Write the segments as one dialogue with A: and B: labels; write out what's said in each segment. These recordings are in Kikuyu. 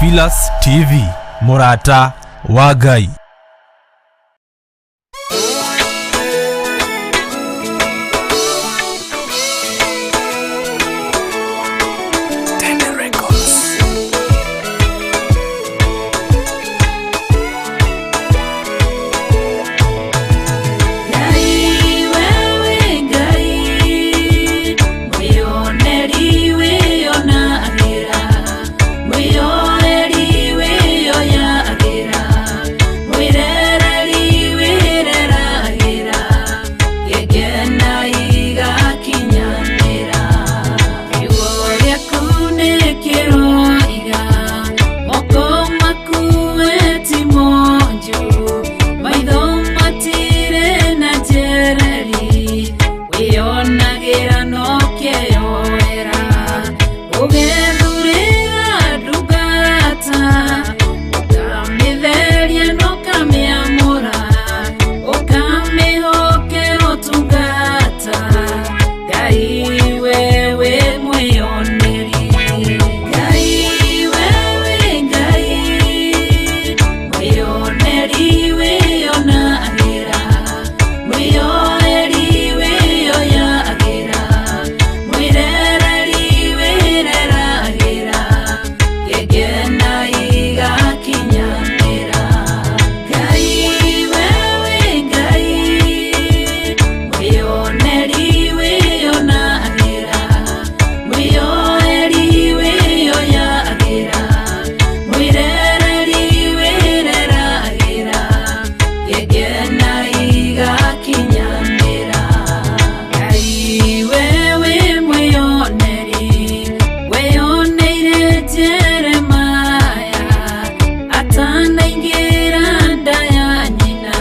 A: Theophilus TV, mũrata wa Ngai.
B: Ngai wewe Ngai mwĩoneri wĩonagĩra mwĩoeri wĩoyagĩra mwĩrereri wĩreragĩra gĩkena igakinyanĩra kiugo gĩaku nĩ kĩroiga moko maku we ti monju maitho matirĩ na njereri wĩonagĩra no kĩyoera ũgethurĩra ndungata ũkamĩtheria na ũkamĩamũra ũkamĩhokera ũtungata Ngai wewe mwĩoneri Ngai wewe Ngai mwĩoneri wĩonagĩra mwĩoeri wĩoyagĩra mwĩrereri wĩreragĩra gĩkena igakinyanĩra Ngai wewe Ngai mwĩoneri wĩonagĩra mwĩoeri wĩoyagĩra mwĩrereri wĩreragĩra gĩkena igakinyanĩra Ngai wewe mwĩoneri weyoneire Jeremaya atanaingĩra nda ya nyina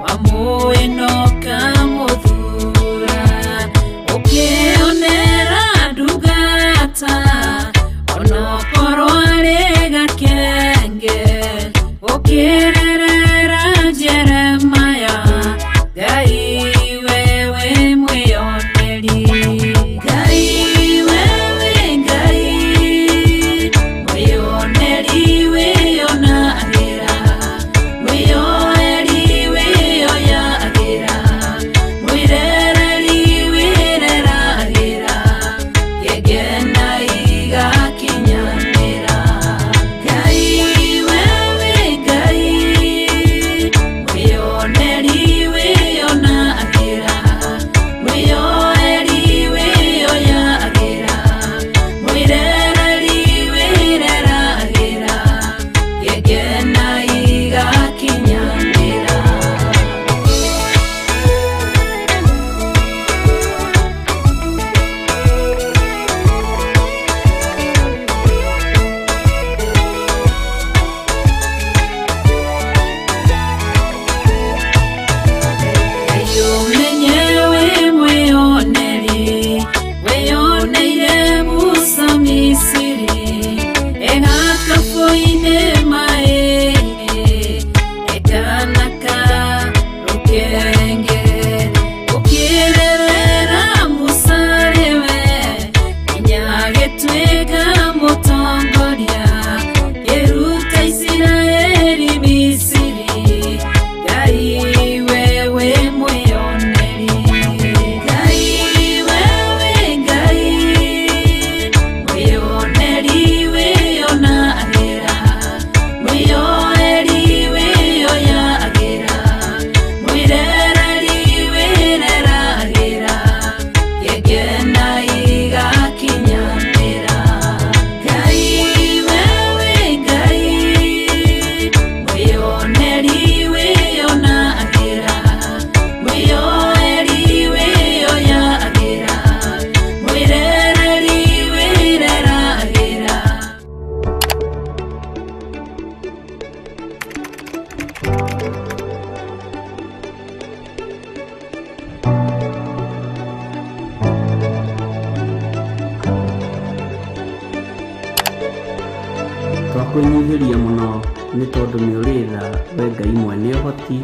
B: wamũĩ na ũkamũthura ũkĩonera ndungata onokorwo arĩ gakenge ũkĩrerera Jeremaya Ngai wewe mwĩoneri Ngai wewe Ngai mwĩoneri wĩonagĩra mwĩoeri wĩoyagĩra mwĩrereri wĩreragĩra gĩkena igakinyanĩra Ngai wewe Ngai mwĩoneri wĩonagĩra mwĩoeri wĩoyagĩra mwĩrereri wĩreragĩra gĩkena igakinyanĩra. Ngai ũmenye wĩ mwĩoneri wĩyoneire Musa Misiri egakabũ-inĩ maĩ-inĩ ekanaka rũkenge ũkĩrerera Musa rĩwe nginya agĩtuĩka mũtongoria kĩruta Isiraeli Misiri Ngai wewe mwĩoneri Ngai wewe Ngai mwĩoneri wĩonagĩra mwĩoeri wĩoyagĩra mwĩrereri wĩreragĩra gĩkena igakinyanĩra Ngai wewe Ngai mwĩoneri wĩonagĩra mwĩoeri wĩoyagĩra mwĩrereri wĩreragĩra.
C: Twakwĩnyihĩria mũno nĩ tondũ nĩ ũrĩ tha we Ngai mwene ũhoti.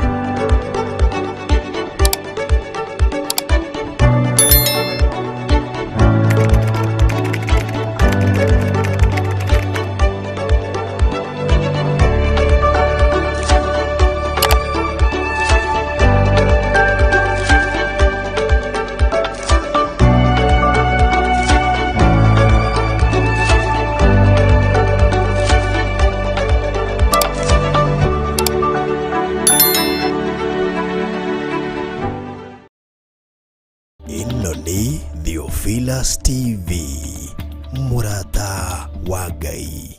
D: Nĩ Theophilus TV, mũrata wa Ngai.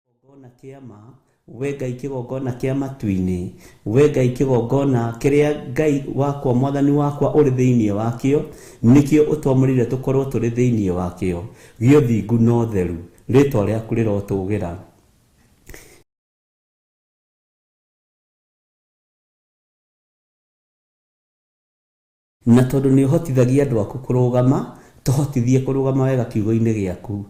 C: Kĩgongona kĩa ma, we Ngai kĩgongona kĩa matu-inĩ, we Ngai kĩgongona kĩrĩa Ngai wakwa mwathani wakwa ũrĩ thĩinĩ wakĩo, nĩkĩo ũtwamũrĩire tũkorwo tũrĩ thĩinĩ wakĩo, gĩa ũthingu na ũtheru, rĩtwa rĩaku rĩrotũgĩra. Na tondũ nĩ ũhotithagia andũ aku kũrũgama, tũhotithie kũrũgama wega kiugo-inĩ gĩaku.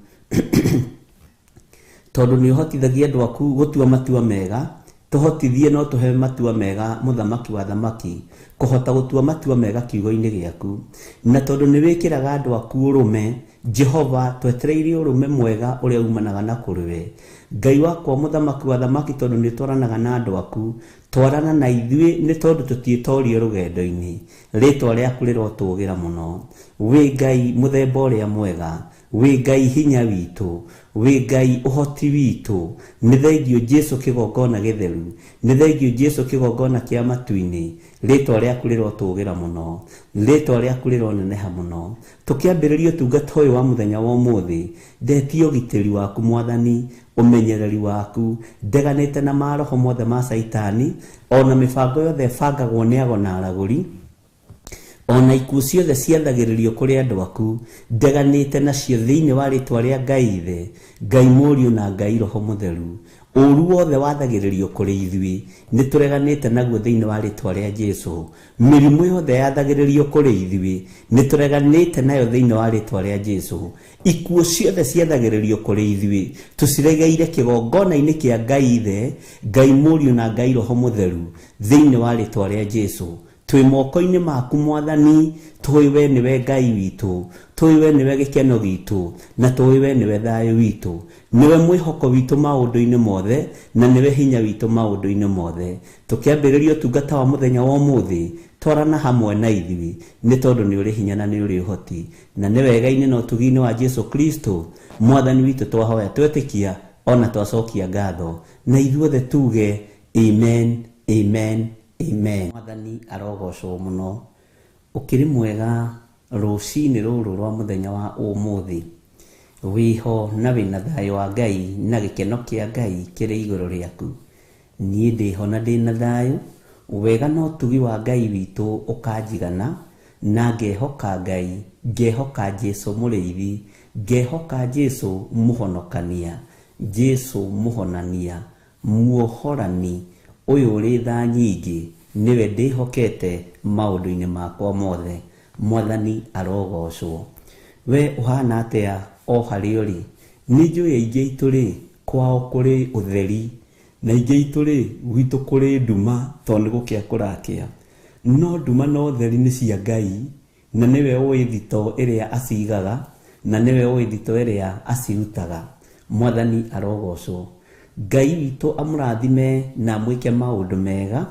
C: Tondũ nĩ ũhotithagia andũ aku gũtua matua mega, tũhotithie no tũhe matua mega mũthamaki wa thamaki, kũhota gũtua matua mega kiugo-inĩ gĩaku. Na tondũ nĩ wĩkĩraga andũ aku ũrũme, Jehova, twetereire ũrũme mwega ũrĩa umanaga na kũrĩ we. Ngai wakwa mũthamaki wa thamaki, tondũ nĩ ũtwaranaga na andũ aku, twarana na ithuĩ nĩ tondũ tũtiĩtorie rũgendo-inĩ. Rĩtwa rĩaku rĩrotũgĩra mũno. Wĩ Ngai mũthemba ũrĩa mwega, wĩ Ngai hinya witũ, wĩ Ngai ũhoti witũ. Nĩ thengiũ Jesu kĩgongona gĩtheru, nĩ thengiũ Jesu kĩgongona kĩa matu-inĩ. Rĩtwa rĩaku rĩrotũgĩra mũno, rĩtwa rĩaku rĩroneneha mũno. Tũkĩambĩrĩria ũtungata ũyũ wa mũthenya wa ũmũthĩ, ndetia ũgitĩri waku mwathani, ũmenyereri waku, ndeganĩte na maroho mothe ma Caitani, ona mĩbango yothe ĩbangagwo nĩ ago na aragũri, ona ikuũ ciothe ciathagĩrĩrio kũrĩ andũ aku, ndeganĩte nacio thĩinĩ wa rĩtwa rĩa Ngai Ithe, Ngai Mũriũ na Ngai Roho Mũtheru. Ũru wothe wathagĩrĩrio kũrĩ ithuĩ, nĩ tũreganĩte naguo thĩinĩ wa rĩtwa rĩa Jesu. Mĩrimũ yothe yathagĩrĩrio kũrĩ ithuĩ, nĩ tũreganĩte nayo thĩinĩ wa rĩtwa rĩa Jesu. Ikuũ ciothe ciathagĩrĩrio kũrĩ ithuĩ, tũciregeire kĩgongona-inĩ kĩa Ngai Ithe, Ngai Mũriũ na Ngai Roho Mũtheru, thĩinĩ wa rĩtwa rĩa Jesu. Twĩ moko-inĩ maku mwathani, tũĩ we nĩwe Ngai witũ, tũĩ we nĩwe gĩkeno gitũ, na tũĩ we nĩwe thayũ witũ. Nĩwe mwĩhoko witũ maũndũ-inĩ mothe, na nĩwe hinya witũ maũndũ-inĩ mothe. Tũkĩambĩrĩria ũtungata wa mũthenya wa ũmũthĩ, twarana hamwe na ithuĩ, nĩ tondũ nĩ ũrĩ hinya na nĩ ũrĩ ũhoti. Na nĩ wega-inĩ na ũtugi-inĩ wa Jesu Kristo, mwathani witũ twahoya twetĩkia, ona twacokia ngatho. Na ithuothe tuge, amen, amen, amen. Mwathani arogocwo mũno. Ũkĩrĩ mwega rũcinĩ rũrũ rwa mũthenya wa ũmũthĩ. Wĩho na wĩna thayũ wa Ngai na gĩkeno kĩa Ngai kĩrĩ igũrũ rĩaku. Niĩ ndĩho na ndĩna thayũ, wega na ũtugi wa Ngai witũ ũkanjigana, na ngehoka Ngai, ngehoka Jesu mũrĩithi, ngehoka Jesu mũhonokania, Jesu mũhonania, muohorani, ũyũ ũrĩ tha nyingĩ, nĩwe ndĩhokete maũndũ-inĩ makwa mothe. Mwathani arogocwo. We ũhana atĩa o harĩa ũrĩ? Nĩ njũĩ aingĩ aitũ rĩ, kwao kũrĩ ũtheri, na aingĩ aitũ rĩ, gwitũ kũrĩ nduma tondũ nĩ gũkĩa kũrakĩa. No nduma na ũtheri nĩ cia Ngai, na nĩwe ũĩ thito ĩrĩa acigaga, na nĩwe ũĩ thito ĩrĩa acirutaga. Mwathani arogocwo. Ngai witũ amũrathime na amwĩke maũndũ mega,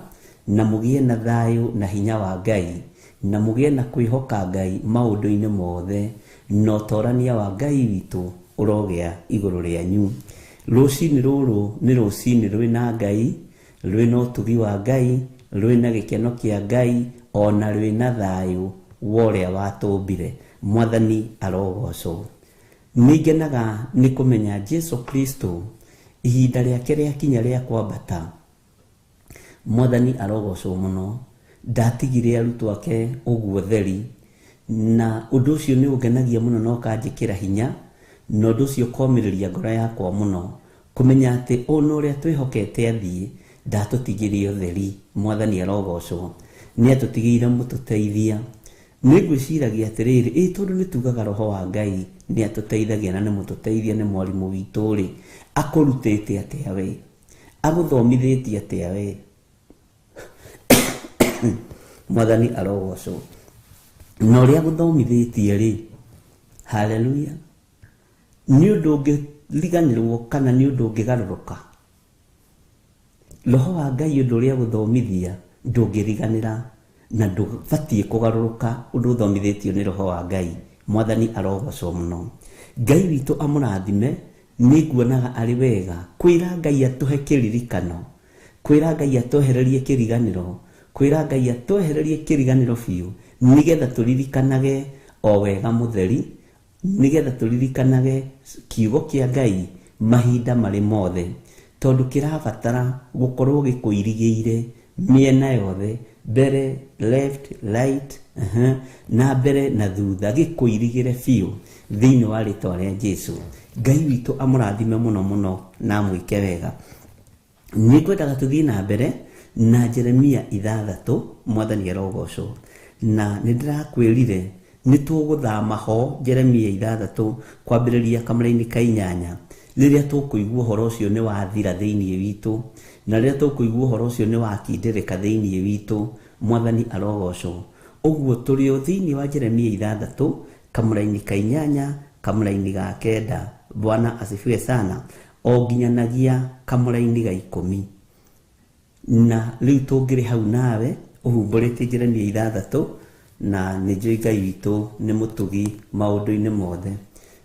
C: na mũgĩe na thayũ na hinya wa Ngai, na mũgĩe na kwĩhoka Ngai maũndũ-inĩ mothe, na ũtorania wa Ngai witũ ũrogĩa igũrũ rĩanyu. Rũcinĩ rũrũ nĩ rũcinĩ rwĩna Ngai, rwĩna ũtugi wa Ngai, rwĩna gĩkeno kĩa Ngai, ona rwĩna thayũ wa ũrĩa watũmbire. Mwathani arogocwo. Nĩ ngenaga nĩ kũmenya Jesu Kristo ihinda rĩake rĩakinya rĩa kwambata. Mwathani arogocwo mũno. Ndatigire arutwo ake ũguo theri, na ũndũ ũcio nĩ ũngenagia mũno na ũkanjĩkĩra hinya, na ũndũ ũcio ũkomĩrĩria ngoro yakwa mũno kũmenya atĩ ona ũrĩa twĩhokete athiĩ ndatũtigĩre ũtheri. Mwathani arogocwo. Nĩ atũtigĩire mũtũteithia. Nĩ ngwĩciragia atĩrĩrĩ, ĩ tondũ nĩ tugaga roho wa Ngai nĩ atũteithagia na nĩ mũtũteithia, nĩ mwarimũ witũ rĩ, akũrutĩte atĩa we? Agũthomithĩtie atĩa we? Mwathani arogocwo. Na ũrĩa agũthomithĩtie rĩ, haleluya, nĩ ũndũ ũngĩriganĩrwo kana nĩ ũndũ ũngĩgarũrũka. Roho wa Ngai ũndũ ũrĩa agũthomithia ndũngĩriganĩra na ndũbatiĩ kũgarũrũka ũndũ ũthomithĩtio nĩ roho wa Ngai. Mwathani arogocwo mũno. Ngai witũ amũrathime. Nĩ nguonaga arĩ wega kwĩra Ngai atũhe kĩririkano, kwĩra Ngai atwehererie kĩriganĩro, Kwĩra Ngai atwehererie kĩriganĩro biũ nĩgetha tũririkanage o wega mũtheri, nĩgetha tũririkanage kiugo kĩa Ngai mahinda marĩ mothe, tondũ kĩrabatara gũkorwo gĩkũirigĩire mĩena yothe, mbere, left, right, na mbere na thutha, gĩkũirigĩre biũ thĩinĩ wa rĩtwa rĩa Jesu. Ngai witũ amũrathime mũno mũno na amwĩke wega. Nĩ ngwendaga tũthiĩ na mbere na Jeremia 6, Mwathani arogocwo. Na nĩ ndĩrakwĩrire nĩ tũgũthama ho Jeremia 6 kwambĩrĩria kamũra-inĩ ka 8, rĩrĩa tũkũigua ũhoro ũcio nĩ wathira thĩinĩ witũ, na rĩrĩa tũkũigua ũhoro ũcio nĩ wakindĩrĩka thĩinĩ witũ. Mwathani arogocwo. Ũguo tũrĩ o thĩinĩ wa Jeremia 6 kamũra-inĩ ka 8, kamũra-inĩ ga 9, Bwana asifiwe sana, o nginyanagia kamũra-inĩ ga 10. Na rĩu tũngĩrĩ hau nawe ũhumbũrĩtie Jeremia 6, na nĩ njũĩ Ngai witũ nĩ mũtugi maũndũ-inĩ mothe.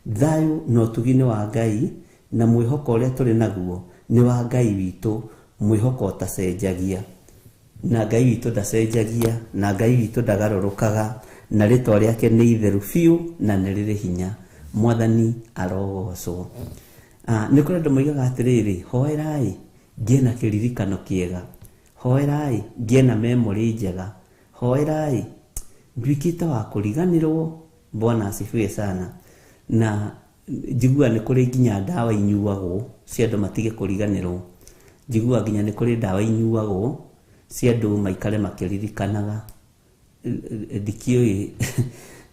C: Thayũ na ũtugi nĩ wa Ngai, na mwĩhoko ũrĩa tũrĩ naguo nĩ wa Ngai witũ, mwĩhoko ũtacenjagia. Na Ngai witũ ndacenjagia, na Ngai witũ ndagarũrũkaga, na rĩtwa rĩake nĩ itheru biũ na nĩ rĩrĩ hinya. Mwathani arogocwo. Nĩ kũrĩ andũ moigaga atĩrĩrĩ, hoerai ngĩe na kĩririkano kĩega, hoerai ngĩe na memory njega, hoerai nduĩkĩte wa kũriganĩrwo. Bwana asifiwe sana. Na njiguaga nĩ kũrĩ nginya ndawa inyuagwo cia andũ matige kũriganĩrwo. Njiguaga nginya nĩ kũrĩ ndawa inyuagwo cia andũ maikare makĩririkanaga. Ndikĩũĩ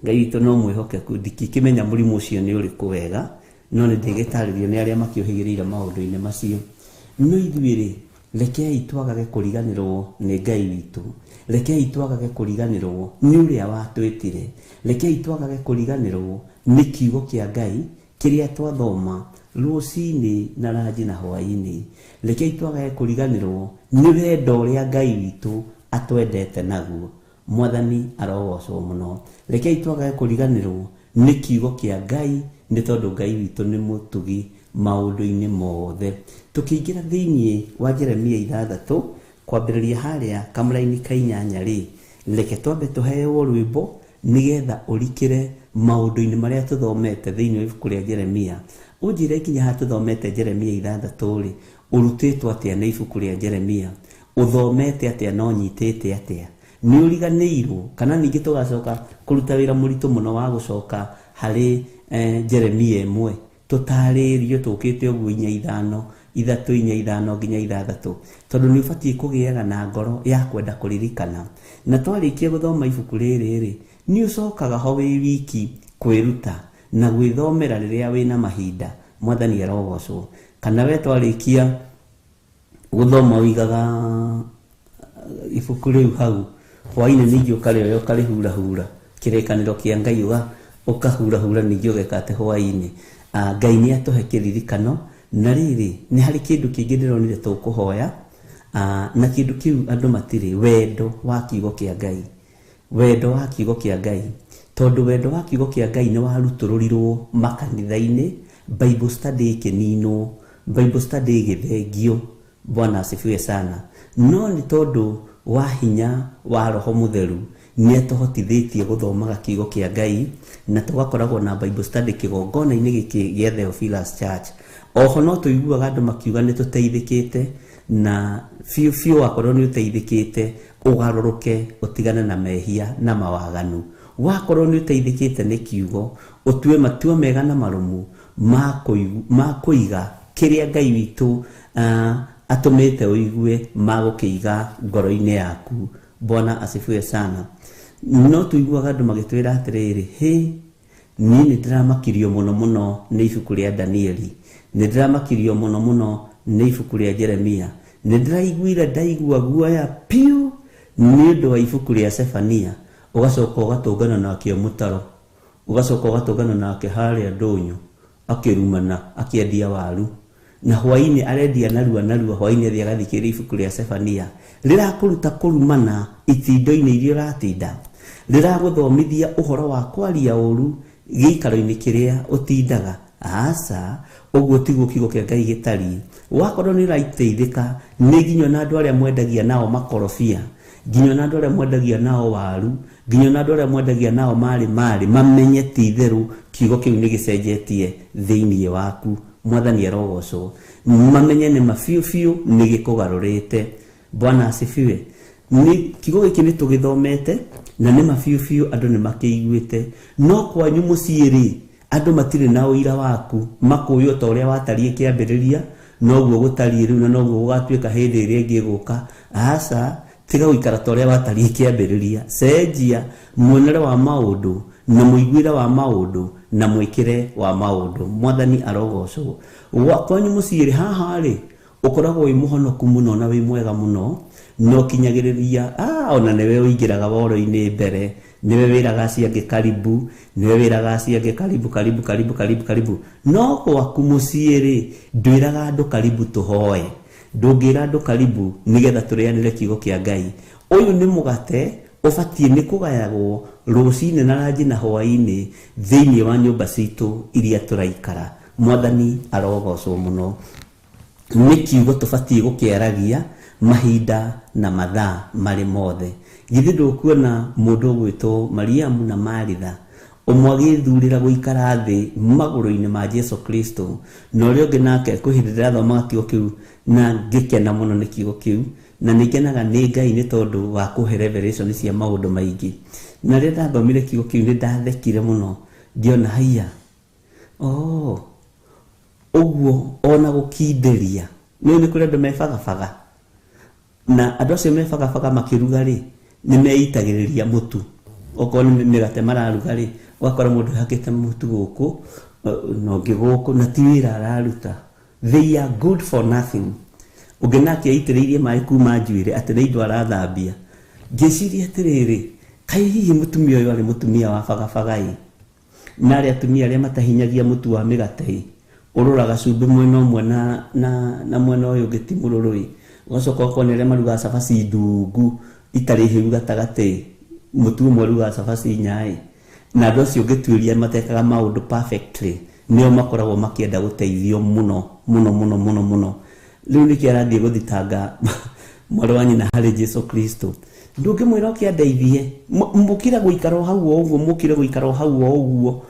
C: Ngai witũ no mwĩhokeku, ndikĩmenya mũrimũ ũcio nĩ ũrĩkũ wega, no nĩ ndĩgĩtarĩrio nĩ arĩa makĩũhĩgĩrĩire maũndũ-inĩ macio. No ithuĩ rĩ, rekei twagage kũriganĩrwo nĩ Ngai witũ, rekei twagage kũriganĩrwo nĩ ũrĩa watwĩtire, rekei twagage kũriganĩrwo nĩ kiugo kĩa Ngai kĩrĩa twathoma rũcinĩ na ranji na hwaĩ-inĩ. Rekei twagage kũriganĩrwo nĩ wendo ũrĩa Ngai witũ atwendete naguo. Mwathani arogocwo mũno. Rekei twagage kũriganĩrwo nĩ kiugo kĩa Ngai, nĩ tondũ Ngai witũ nĩ mũtugi maũndũ-inĩ mothe. Tũkĩingĩra thĩinĩ wa Jeremia 6 kwambĩrĩria harĩa kamũra-inĩ ka 8 rĩ, reke twambe tũheo rwĩmbo nĩgetha ũrikĩre maũndũ-inĩ marĩa tũthomete thĩinĩ wa ibuku rĩa Jeremia. Ũnjĩre nginya haha tũthomete Jeremia 6 rĩ, ũrutĩtwo atĩa nĩ ibuku rĩa Jeremia? Ũthomete atĩa na ũnyitĩte atĩa? Nĩ ũriganĩirwo? Kana ningĩ tũgacoka kũruta wĩra mũritũ mũno wa gũcoka harĩ Jeremia 1, tũtarĩrio tũkĩte ũguo 4 5 3 4 5 nginya 6, tondũ nĩ ũbatiĩ kũgĩaga na ngoro ya kwenda kũririkana. Na twarĩkia gũthoma ibuku rĩrĩ rĩ, nĩ ũcokaga ho wĩ wiki kwĩruta na gwĩthomera rĩrĩa wĩna mahinda. Mwathani arogocwo. Kana we twarĩkia gũthoma ũigaga ibuku rĩu hau, hwaĩ-inĩ ningĩ ũkarĩoya ũkarĩhurahura, kĩrĩkanĩro kĩa Ngai ũkahurahura ningĩ ũgeka atĩ hwaĩ-inĩ. Ngai nĩ atũhe kĩririkano. Na rĩrĩ, nĩ harĩ kĩndũ kĩngĩ ndĩronire tũkũhoya, na kĩndũ kĩu andũ matirĩ wendo wa kiugo kĩa Ngai. Wendo wa kiugo kĩa Ngai, tondũ wendo wa kiugo kĩa Ngai nĩ warutũrũrirwo makanitha-inĩ, Bible study ĩkĩninwo, Bible study ĩgĩthengio. Bwana asifiwe sana. No nĩ tondũ wa hinya wa Roho Mũtheru nĩ atũhotithĩtie gũthomaga kiugo kĩa Ngai, na tũgakoragwo na Bible study kĩgongona-inĩ gĩkĩ gĩa Theophilus Church. Oho no tũiguaga andũ makiuga nĩ tũteithĩkĩte, na biũ biũ wakorwo nĩ ũteithĩkĩte, ũgarũrũke ũtigane na mehia na mawaganu. Wakorwo nĩ ũteithĩkĩte nĩ kiugo, ũtue matua mega na marũmu ma kũiga kĩrĩa Ngai witũ atũmĩte ũigue ma gũkĩiga ngoro-inĩ yaku. Bwana asifiwe sana. No tũiguaga andũ magĩtwĩra atĩrĩrĩ, hĩ, niĩ nĩ ndĩramakirio mũno mũno nĩ ibuku rĩa Danieli, nĩ ndĩramakirio mũno mũno nĩ ibuku rĩa Jeremia, nĩ ndĩraiguire ndaigua guoya piũ nĩ ũndũ wa ibuku rĩa Sefania. Ũgacoka ũgatũngana nake mũtaro, ũgacoka ũgatũngana nake harĩa ndũnyũ akĩrumana akĩendia waru, na hwaĩ-inĩ arendia narua narua, hwaĩ-inĩ athiĩ agathikĩrĩria ibuku rĩa Sefania. Rĩrakũruta kũrumana itindo-inĩ iria ũratinda, rĩragũthomithia ũhoro wa kwaria ũru gĩikaro-inĩ kĩrĩa ũtindaga. Aca, ũguo tiguo kiugo kĩa Ngai gĩtariĩ. Wakorwo nĩ ũrateithĩka nĩ nginya na andũ arĩa mwendagia nao makorobia, Nginya ona andũ arĩa mwendagia nao waru, nginya ona andũ arĩa mwendagia nao marĩ marĩ, mamenye ti itherũ kiugo kĩu nĩ gĩcenjetie thĩinĩ waku. Mwathani arogocwo. Mamenye nĩ ma biũ biũ nĩ gĩkũgarũrĩte. Bwana asifiwe. Nĩ kiugo gĩkĩ nĩ tũgĩthomete na nĩ ma biũ biũ andũ nĩ makĩiguĩte, no kwanyu mũciĩ rĩ, andũ matirĩ na ũira waku, makũĩ o ta ũrĩa watariĩ kĩambĩrĩria, noguo gũtariĩ rĩu na noguo gũgatuĩka hĩndĩ ĩrĩa ĩngĩ ĩgũka. Aca, tiga gũikara ta ũrĩa watariĩ kĩambĩrĩria, cenjia muonere wa maũndũ na mũiguĩre wa maũndũ na mwĩkĩre wa maũndũ. Mwathani arogocwo. Kwanyu mũciĩ rĩ, haha rĩ, ũkoragwo wĩ mũhonoku mũno na wĩ mwega mũno, na ũkinyagĩrĩria, ona nĩwe ũingĩraga woro-inĩ mbere, nĩwe wĩraga acio angĩ karibu, nĩwe wĩraga acio angĩ karibu, karibu, karibu, karibu, karibu. No gwaku mũciĩ rĩ, ndwĩraga andũ karibu tũhoe, ndũngĩra andũ karibu nĩgetha tũrĩanĩre kiugo kĩa Ngai. Ũyũ nĩ mũgate ũbatiĩ nĩ kũgayagwo rũcinĩ na ranji na hwaĩ-inĩ thĩinĩ wa nyũmba citũ iria tũraikara. Mwathani arogocwo mũno. Nĩ kiugo tũbatiĩ gũkĩaragia mahinda na mathaa marĩ mothe. Githĩ ndũkuona mũndũ ũgwĩtwo Mariamu na Maritha, ũmwe agĩthurĩra gũikara thĩ magũrũ-inĩ ma Jesu Kristo, na ũrĩa ũngĩ nake kwĩ hĩndĩ ndĩrathomaga kiugo kĩu na ngĩkena mũno nĩ kiugo kĩu, na nĩ ngenaga nĩ Ngai nĩ tondũ wa kũhe revelation cia maũndũ maingĩ. Na rĩrĩa ndathomire kiugo kĩu nĩ ndathekire mũno, ngĩona haiya, oh, ũguo ona gũkindĩria. Nĩ nĩ kũrĩ andũ mebagabaga, na andũ acio mebagabaga makĩruga rĩ, nĩ meitagĩrĩria mũtu. Okorwo nĩ mĩgate mararuga rĩ, ũgakora mũndũ ehakĩte mũtu gũkũ na ũngĩ gũkũ, na ti wĩra araruta. They are good for nothing. Ũngĩ nake aitĩrĩirie maĩ kuma njuĩrĩ atĩ nĩ indo arathambia. Ngĩciria atĩrĩrĩ, kaĩ hihi mũtumia ũyũ arĩ mũtumia wa bagabaga ĩ? Na arĩa atumia arĩa matahinyagia mũtu wa mĩgate ĩ, ũroraga cumbĩ mwena ũmwe na mwena ũyũ ũngĩ ti mũrũrũ ĩ. Ũgacoka ũkona arĩa marugaga cabaci ndungu itarĩ hĩu gatagatĩ, mũtu ũmwe ũrugaga cabaci inya ĩ. Na andũ acio ũngĩtuĩria matekaga maũndũ perfectly, nĩo makoragwo makĩenda gũteithio mũno mũno mũno mũno mũno. Rĩu nĩkĩo arathiĩ gũthitanga mwarĩ wa nyina harĩ Jesu Kristo. Ndũngĩmwĩra oke andeithie, mũkire gũikara o hau o ũguo, mũkire gũikara o hau o ũguo,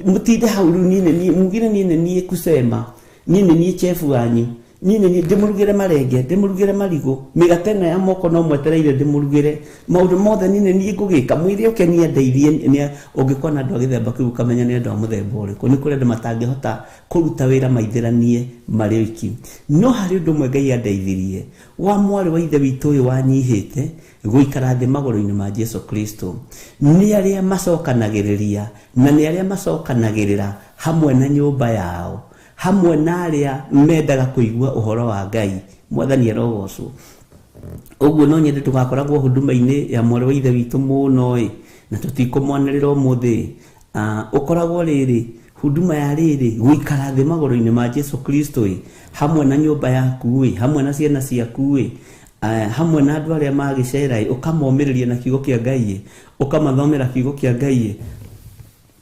C: mũtinde hau rĩu niĩ nĩ niĩ, mugire niĩ nĩ niĩ kusema, niĩ nĩ niĩ chefu wanyu, niĩ nĩ niĩ ndĩmũrugĩre marenge, ndĩmũrugĩre marigũ, mĩgate ĩno ya moko no mwetereire ndĩmũrugĩre, maũndũ mothe niĩ nĩ niĩ ngũgĩka, mwĩre oke niĩ andeithie. Nĩ ũngĩkona andũ a gĩthemba kĩu ũkamenya nĩ andũ a mũthemba ũrĩkũ. Nĩ kũrĩ andũ matangĩhota kũruta wĩra maithĩranie marĩ oiki. No harĩ ũndũ ũmwe Ngai andeithirie, wa mwarĩ wa ithe witũ ũyũ wanyihĩte gũikara thĩ magũrũ-inĩ ma Jesu Kristo. Nĩ arĩa macokanagĩrĩria na nĩ arĩa macokanagĩrĩra hamwe na nyũmba yao, hamwe na arĩa mendaga kũigua ũhoro wa Ngai. Mwathani arogocwo. Ũguo no nyende tũgakoragwo huduma-inĩ ya mwarĩ wa ithe witũ mũno ĩ, na tũtikũmwanĩrĩra ũmũthĩ. Ũkoragwo rĩrĩ huduma ya rĩrĩ gũikara thĩ magũrũ-inĩ ma Jesu Kristo ĩ, hamwe na nyũmba yaku ĩ, hamwe na ciana ciaku ĩ, hamwe na andũ arĩa magĩcera ĩ, ũkamomĩrĩria na kiugo kĩa Ngai ĩ, ũkamathomera kiugo kĩa Ngai ĩ,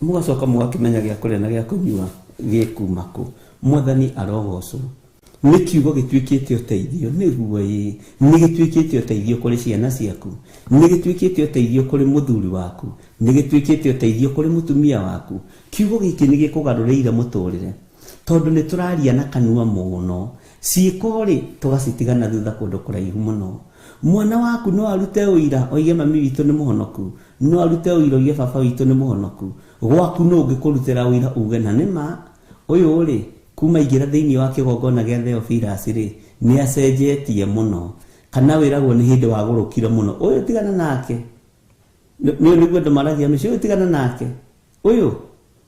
C: mũgacoka mũgakĩmenya gĩa kũrĩa na gĩa kũnyua gĩkuma kũ. Mwathani arogocwo. Nĩ kiugo gĩtuĩkĩte ũteithio, nĩguo ĩ, nĩ gĩtuĩkĩte ũteithio kũrĩ ciana ciaku, nĩ gĩtuĩkĩte ũteithio kũrĩ mũthuri waku, nĩ gĩtuĩkĩte ũteithio kũrĩ mũtumia waku. Kiugo gĩkĩ nĩ gĩkũgarũrĩire mũtũrĩre, tondũ nĩ tũraria na kanua mũno, ciĩko rĩ tũgacitigana thutha kũndũ kũraihu mũno. Mwana waku no arute ũira oige mami witũ nĩ mũhonoku, no arute ũira oige baba witũ nĩ mũhonoku. Gwaku no ũngĩkũrutĩra ũira uge na nĩma ũyũ rĩ, kuma aingĩra thĩinĩ wa kĩgongona gĩa Theophilus rĩ, nĩ acenjetie mũno, kana wĩragwo nĩ hĩndĩ wagũrũkire mũno, ũyũ tigana nake. Nĩ nĩguo andũ maragia mĩciĩ, ũyũ tigana nake, ũyũ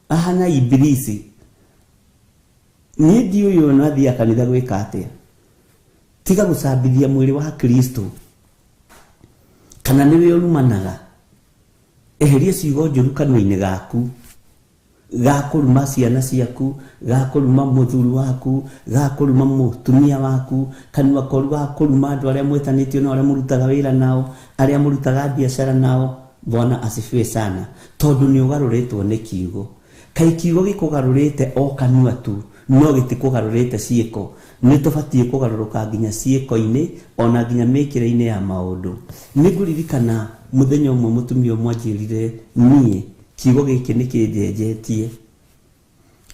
C: ahana ibilisi. Niĩ ndiũĩ ũyũ no athiaga kanitha gwĩka atĩa. Tiga gũcambithia mwĩrĩ wa Kristo, kana nĩwe ũrumanaga. Eheria ciugo njũru kanua-inĩ gaku, ga kũruma ciana ciaku, ga kũruma mũthuri waku, ga kũruma mũtumia waku, kanua koru ga kũruma andũ arĩa mwĩtanĩtio nao, arĩa mũrutaga wĩra nao, arĩa mũrutaga biacara nao. Bwana asifiwe sana, tondũ nĩ ũgarũrĩtwo nĩ kiugo. Kaĩ kiugo gĩkũgarũrĩte o kanua tu, no gĩtikũgarũrĩte ciĩko. Nĩ tũbatiĩ kũgarũrũka nginya ciĩko-inĩ ona nginya mĩkĩre-inĩ ya maũndũ. Nĩ ngũririkana mũthenya ũmwe mũtumia ũmwe anjĩrire niĩ kiugo gĩkĩ nĩ kĩnjenjetie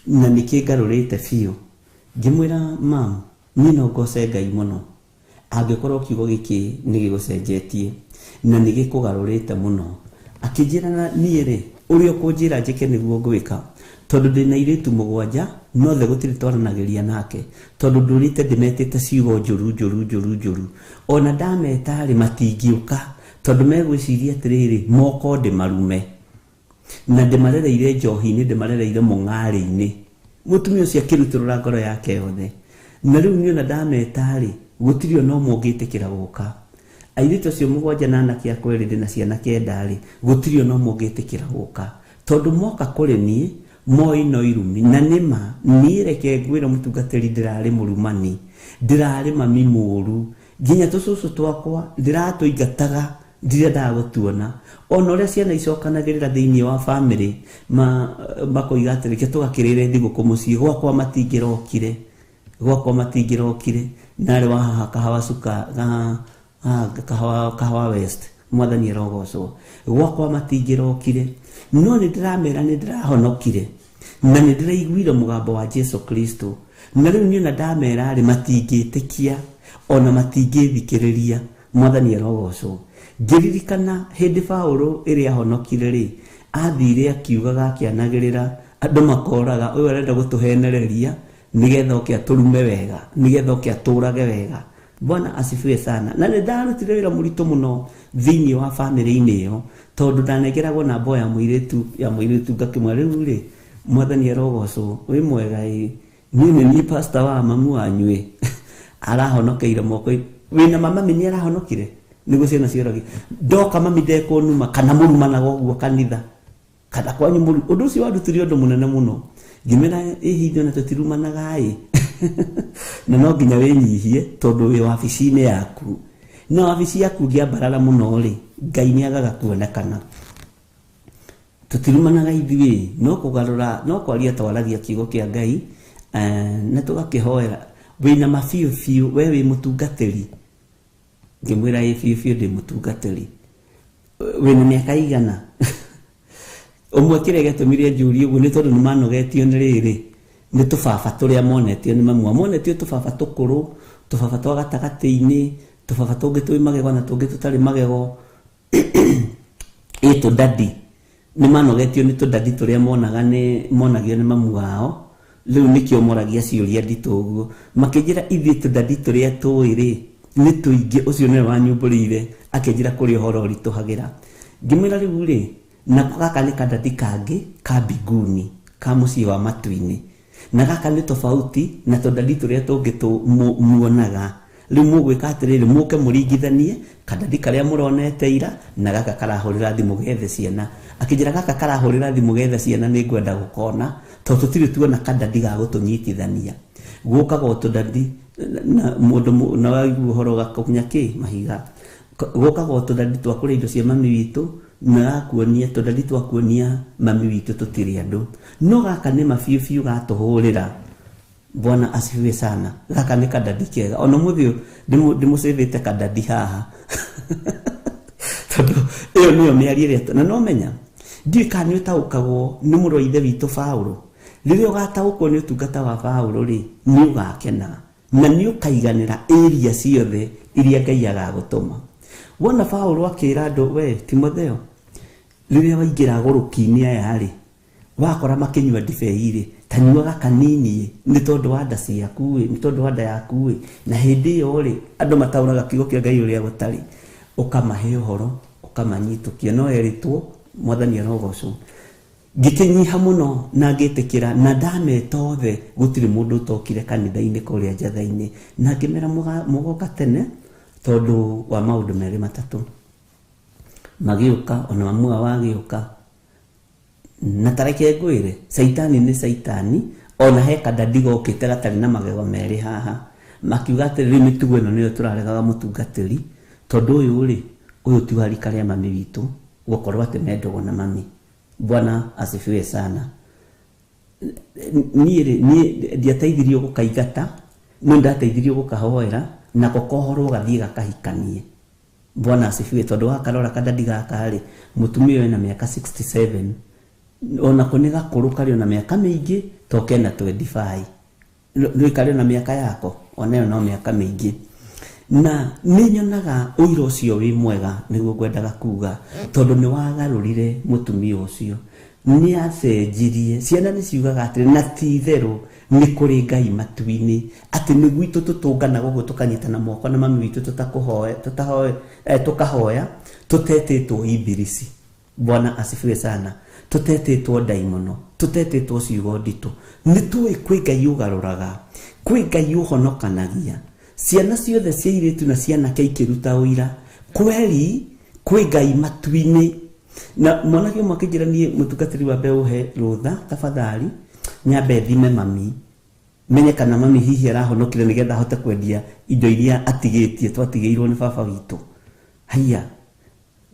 C: na nĩ kĩngarũrĩte biũ. Ngĩmwĩra mam, niĩ no ngoce Ngai mũno angĩkorwo kiugo gĩkĩ nĩ gĩgũcenjetie na nĩ gĩkũgarũrĩte mũno. Akĩnjĩra na niĩ rĩ, ũrĩa ũkũnjĩra njĩke nĩguo ngwĩka, tondũ ndĩna airĩtu 7 nothe gũtirĩ twaranagĩria nake, tondũ ndũrĩte ndĩmetĩte ciugo njũru njũru njũru njũru, ona ndameta rĩ matingĩũka tondũ megwĩciria atĩrĩrĩ moko ndĩmarume na ndĩmarereire njohi-inĩ, ndĩmarereire mũng'arĩ-inĩ. Mũtumia ũcio akĩrutũrũra ngoro yake yothe, na rĩu niĩ ona ndameta rĩ gũtirĩ ona ũmwe ũngĩtĩkĩra gũka. Airĩtu acio 7 na anake akwa erĩ ndĩna ciana 9 rĩ, gũtirĩ ona ũmwe ũngĩtĩkĩra gũka, tondũ moka kũrĩ niĩ moi no irumi. Na nĩma niĩ reke ngwĩre mũtungatĩri, ndĩrarĩ mũrumani, ndĩrarĩ mami mũũru, nginya tũcũcũ twakwa ndĩratũingataga, ndirendaga gũtuona. Ona ũrĩa ciana icokanagĩrĩra thĩinĩ wa bamĩrĩ makoiga atĩ reke tũgakĩrĩre thigũkũ mũciĩ, gwakwa matingĩrokire, gwakwa matingĩrokire. Narĩ wa haha kahawa cuka, kahawa, kahawa West, mwathani arogocwo, gwakwa matingĩrokire. No nĩ ndĩramera nĩ ndĩrahonokire na nĩ ndĩraiguire mũgambo wa Jesu Kristo, na rĩu niĩ ona ndamera rĩ matingĩtĩkia ona matingĩthikĩrĩria. Mwathani arogocwo. Ngĩririkana hĩndĩ Paũlũ ĩrĩa ahonokire rĩ, athire akiugaga akĩanagĩrĩra andũ makoraga ũyũ arenda gũtũhenereria nĩgetha oke atũrume wega, nĩgetha oke atũrage wega. Bwana asifiwe sana. Na nĩ ndarutire wĩra mũritũ mũno thĩinĩ wa bamĩrĩ-inĩ ĩyo, tondũ ndanengeragwo namba ya mũirĩtu, ya mũirĩtu ngakĩmwĩra rĩu rĩ mwathani arogocwo, wĩ mwega ĩ, niĩ nĩ niĩ pastor wa mamu wanyu ĩ, arahonokeire moko wĩna mama nĩ arahonokire nĩguo ciana cioragia ndoka mami ndekũnuma kana mũrumanaga ũguo kanitha kana kwanyu mũru. Ũndũ ũcio warutire ũndũ mũnene mũno, ngĩmera ĩ hitho na tũtirumanaga ĩ na no nginya wĩnyihie tondũ wĩ wabici-inĩ yaku, na wabici yaku ũngĩambarara mũno rĩ, Ngai nĩ agaga kuonekana. Tũtirumanaga ithuĩ, no kũgarũra, no kwaria twaragia kiugo kĩa Ngai, na tũgakĩhoera. Wĩna ma biũ biũ, we wĩ mũtungatĩri? Ngĩmwĩra ĩ biũ biũ ndĩ mũtungatĩri. Wĩna mĩaka igana? Ũmwe kĩrĩa gĩatũmire njũrie ũguo nĩ tondũ nĩ manogetio nĩ rĩrĩ, nĩ tũbaba tũrĩa monetio nĩ mamu wao. Monetio tũbaba tũkũrũ, tũbaba twa gatagatĩ-inĩ, tũbaba tũngĩ twĩ magego na tũngĩ tũtarĩ magego. Ĩ tũdadi. Nĩ manogetio nĩ tũdadi tũrĩa monaga nĩ monagio nĩ mamu wao. Rĩu nĩkĩo moragia ciũria nditũ ũguo. Makĩnjĩra ithuĩ tũdadi tũrĩa tũĩ rĩ, nĩ tũingĩ. Ũcio nĩwe wanyumbũrĩire akĩnjĩra kũrĩ ũhoro ũritũhagĩra. Ngĩmwĩra rĩu rĩ, nako gaka nĩ kadadi kangĩ ka mbinguni, ka mũciĩ wa matu-inĩ, na gaka nĩ tofauti na tũdadi tũrĩa tũngĩ muonaga. Rĩu mũgwĩka atĩrĩrĩ, mũke mũringithanie kadadi karĩa mũronete ira na gaka karahũrĩra thimũ gethe ciana. Akĩnjĩra gaka karahũrĩra thimũ gethe ciana nĩ ngwenda gũkona, tondũ tũtirĩ tuona kadadi ga gũtũnyitithania. Gũkaga o tũdadi na mũndũ na waigua ũhoro ũgakũnya kĩ mahiga. Gũkaga o tũdadi twa kũrĩa indo cia mami witũ, na gakuonia tũdadi twa kuonia mami witũ tũtirĩ andũ. No gaka nĩ ma biũ biũ gatũhũrĩra. Bwana asifiwe sana. Gaka nĩ kadadi kega. Ona mũthĩ ũyũ ndĩmũcĩvĩte kadadi haha. Tondũ ĩyo nĩyo mĩario ĩrĩa na no menya ndiũĩ kana nĩ ũtaũkagwo nĩ mũrũ wa ithe witũ Paũlũ. Rĩrĩa ũgataũkwo nĩ ũtungata wa Paũlũ rĩ, nĩ ũgakena na nĩ ũkaiganĩra area ciothe iria Ngai agagũtũma. Wona Paũlũ akĩra andũ, we Timotheo, rĩrĩa waingĩra agũrũki-inĩ aya rĩ, wakora makĩnyua ndibei rĩ, ta nyuaga kanini nĩ tondũ wa nda ciaku ĩ, nĩ tondũ wa nda yaku ĩ. Na hĩndĩ ĩyo rĩ, andũ mataũraga kiugo kĩa Ngai ũrĩa gũtarĩ, ũkamahe ũhoro, ũkamanyitũkia. No erĩtwo mwathani arogocwo. Ngĩkĩnyiha mũno na ngĩtĩkĩra, na ndameta othe, gũtirĩ mũndũ ũtokire kanitha-inĩ kũrĩa njatha-inĩ. Na ngĩmera mũgoka tene tondũ wa maũndũ merĩ matatũ. Magĩũka, ona mamu wao agĩũka. Na ta reke ngwĩre, caitani nĩ caitani, ona he kadadi gokĩte gatarĩ na magego merĩ haha. Makiuga atĩrĩ, rĩu mĩtugo ĩno nĩyo tũraregaga mũtungatĩri, tondũ ũyũ rĩ, ũyũ ti wa rika rĩa mami witũ, gũkorwo atĩ mendagwo na mami. Bwana asifiwe sana. Niĩ rĩ, niĩ ndiateithirio gũkaingata, No ndateithirio gũkahoera nako kohorwo gathiĩ gakahikanie. Bwana asifiwe. Tondũ wakarora kadadi gaka rĩ, mũtumia ũyũ ena mĩaka 67, onako nĩ gakũrũ karĩ ona mĩaka mĩingĩ to kena 25, nĩ karĩ ona mĩaka yako onayo no mĩaka mĩingĩ. Na nĩ nyonaga ũira ũcio wĩ mwega, nĩguo ngwendaga kuga, tondũ nĩ wagarũrire mũtumia ũcio, nĩ acenjirie. Ciana nĩ ciugaga atĩrĩ, na ti itherũ nĩ kũrĩ Ngai matu-inĩ, atĩ nĩ gwitũ tũtũnganaga ũguo tũkanyitana moko na mami witũ tũkahoya tũtetĩtwo imbirisi. Bwana asifiwe sana. Tũtetĩtwo ndaimono, tũtetĩtwo ciugo nditũ. Nĩ tũĩ kwĩ Ngai ũgarũraga, kwĩ Ngai ũhonokanagia. Ciana ciothe cia airĩtu na cianake ikĩruta ũira kweri kwĩ Ngai matu-inĩ. Na mwanake ũmwe akĩnjĩra niĩ mũtungatĩri wa mbeũ he rũtha tafadhali nyambe thime mami, menye kana mami hihi arahonokire nĩgetha ahote kwendia indo iria atigĩtie twatigĩirwo nĩ baba witũ. Haiya,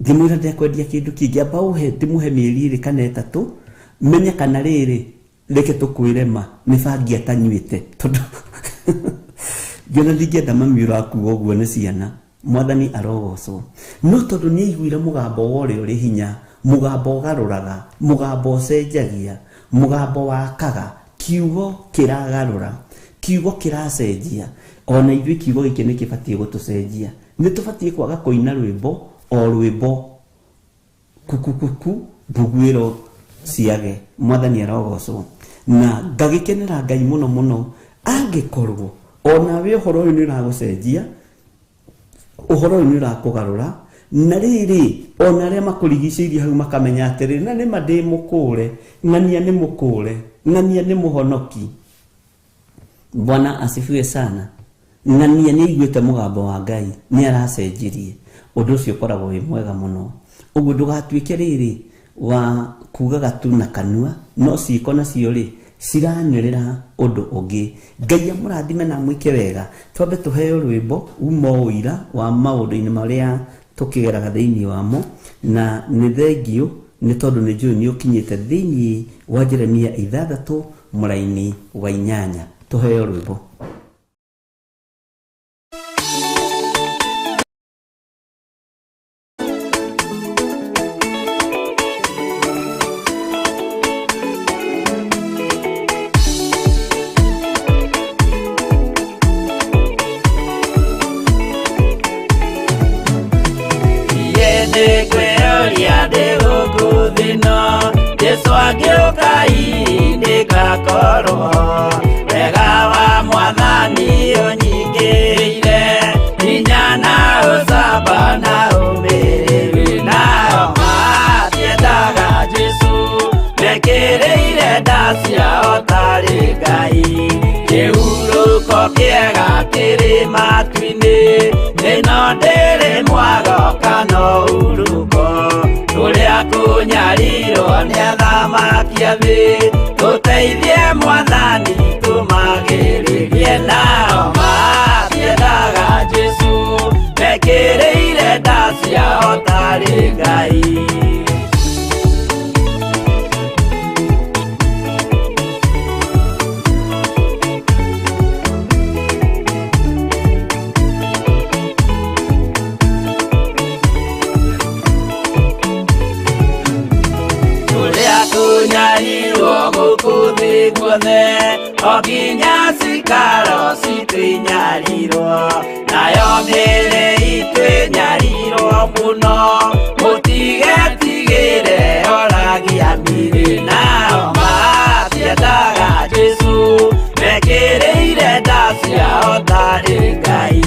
C: ngĩmwĩra ndekwendia kĩndũ kĩngĩ, amba ũhe ndĩmũhe mĩeri ĩrĩ kana ĩtatũ menye kana rĩrĩ reke tũkwĩre ma nĩ bangi atanyuĩte, tondũ ngĩona ndingĩenda mami ũrakua ũguo nĩ ciana. Mwathani arogocwo. No tondũ nĩ aiguire mũgambo wa ũrĩa ũrĩ hinya, mũgambo ũgarũraga, mũgambo ũcenjagia, mũgambo wakaga, kiugo kĩragarũra, kiugo kĩracenjia. Ona ithuĩ kiugo gĩkĩ nĩ kĩbatiĩ gũtũcenjia. Nĩ tũbatiĩ kwaga kũina rwĩmbo o rwĩmbo kukukuku mbuguĩro ciage. Mwathani arogocwo. Na ngagĩkenera Ngai mũno mũno angĩkorwo onawe ũhoro ũyũ nĩ ũragũcenjia, ũhoro ũyũ nĩ ũrakũgarũra, na rĩrĩ ona arĩa makũrigicĩirie hau makamenya atĩrĩ, na nĩma ndĩ mũkũre, ng'ania nĩ mũkũre, ng'ania nĩ mũhonoki. Bwana asifiwe sana. Ng'ania nĩ aiguĩte mũgambo wa Ngai, nĩ aracenjirie. Ũndũ ũcio ũkoragwo wĩ mwega mũno. Ũguo ndũgatuĩke rĩrĩ wa kugaga tu na kanua, no ciĩko nacio rĩ ciranĩrĩra ũndũ ũngĩ. Ngai amũrathime na amwĩke wega. Twambe tũheo rwĩmbo uma ũira wa maũndũ-inĩ marĩa tũkĩgeraga thĩinĩ wamo, na nĩ thengiũ nĩ tondũ nĩ njũĩ nĩ ũkinyĩte thĩinĩ wa Jeremia 6 mũraini wa 8. Tũheo rwĩmbo.
E: Jesu agĩũka ndĩgakorwo wega wa Mwathani ũnyingĩrĩire, hinya na ũcamba na ũmĩrĩru. Nao matiendaga Jesu mekĩrĩire nda ciao tarĩ Ngai. Kĩhurũko kĩega kĩrĩ matu-inĩ, ĩno ndĩrĩ mwago kana ũhurũko. Kũrĩa kũnyarirwo nĩ athamaki a thĩ, tũteithie Mwathani tũmagĩrĩrie. Nao matiendaga Jesu mekĩrĩire nda ciao tarĩ Ngai. Kũnyarirwo gũkũ thĩ guothe, o nginya cikaro citũ inyarirwo, nayo mĩĩrĩ itũ ĩnyarirwo mũno. Mũtigetigĩre oragia mĩĩrĩ. Nao matiendaga Jesu mekĩrĩire nda ciao tarĩ Ngai.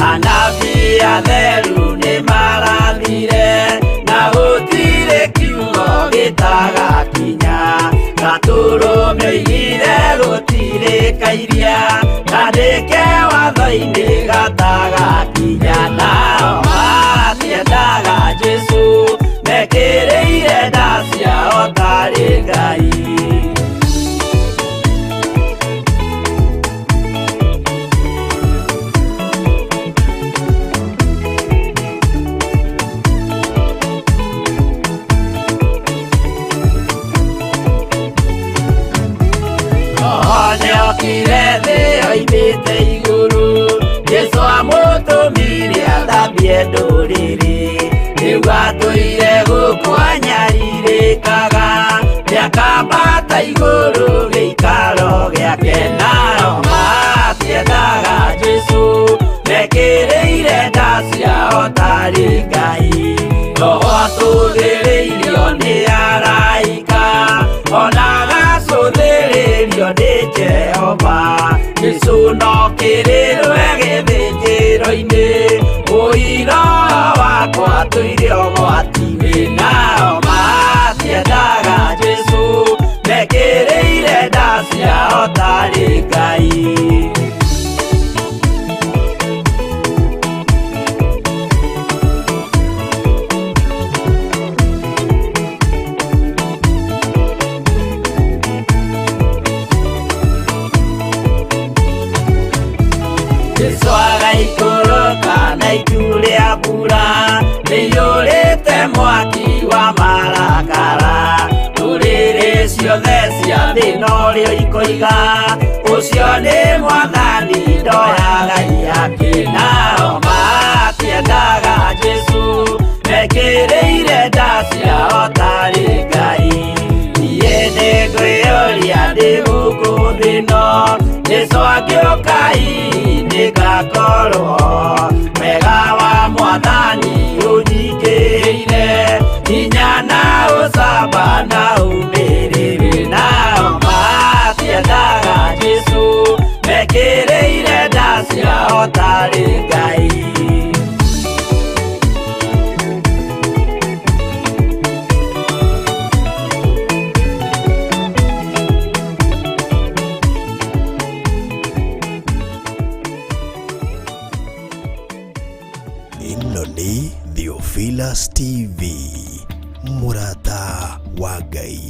E: Anabii atheru nĩ marathire, na gũtirĩ kiugo gĩtagakinya. Gatũrũme oigire gũtirĩ kairia, kandĩke watho-inĩ gatagakinya. Nao matiendaga Jesu mekĩrĩire nda ciao tarĩ Ngai. Nĩokire thĩ oimĩte Ambata igũrũ gĩikaro gĩake nao matiendaga Jesũ mekĩrĩire nda ciao tarĩ Ngai Roho atũthĩrĩirio nĩ araika ona agacũthĩrĩrio nĩ Jehova Jesũ no kĩrĩrwe gĩthĩnjĩro-inĩ ũira wakwa tũire ũgwati-inĩ nao matiendaga Jesũ mekĩrĩire nda ciao tarĩ Ngai. Jesũ agaikũrũka na itu rĩa mbura rĩiyũrĩte mwaki wa marakara ndũrĩrĩ ciothe cia thĩ norĩo ikoiga ũcio nĩ mwathani ndoyaga ihaki nao matiendaga Jesũ mekĩrĩire nda ciao tarĩ Ngai. Niĩ nĩngwĩyũria ndĩ gũkũ thĩ ĩno Jesũ angĩũka hihi nĩngakorwo wega wa mwathani ũnyingĩrĩire hinya na ũcamba na ũmĩrĩru nao matiendaga Jesũ mekĩrĩire nda ciao tarĩ Ngai.
D: Ĩno nĩ Theophilus TV, mũrata wa Ngai.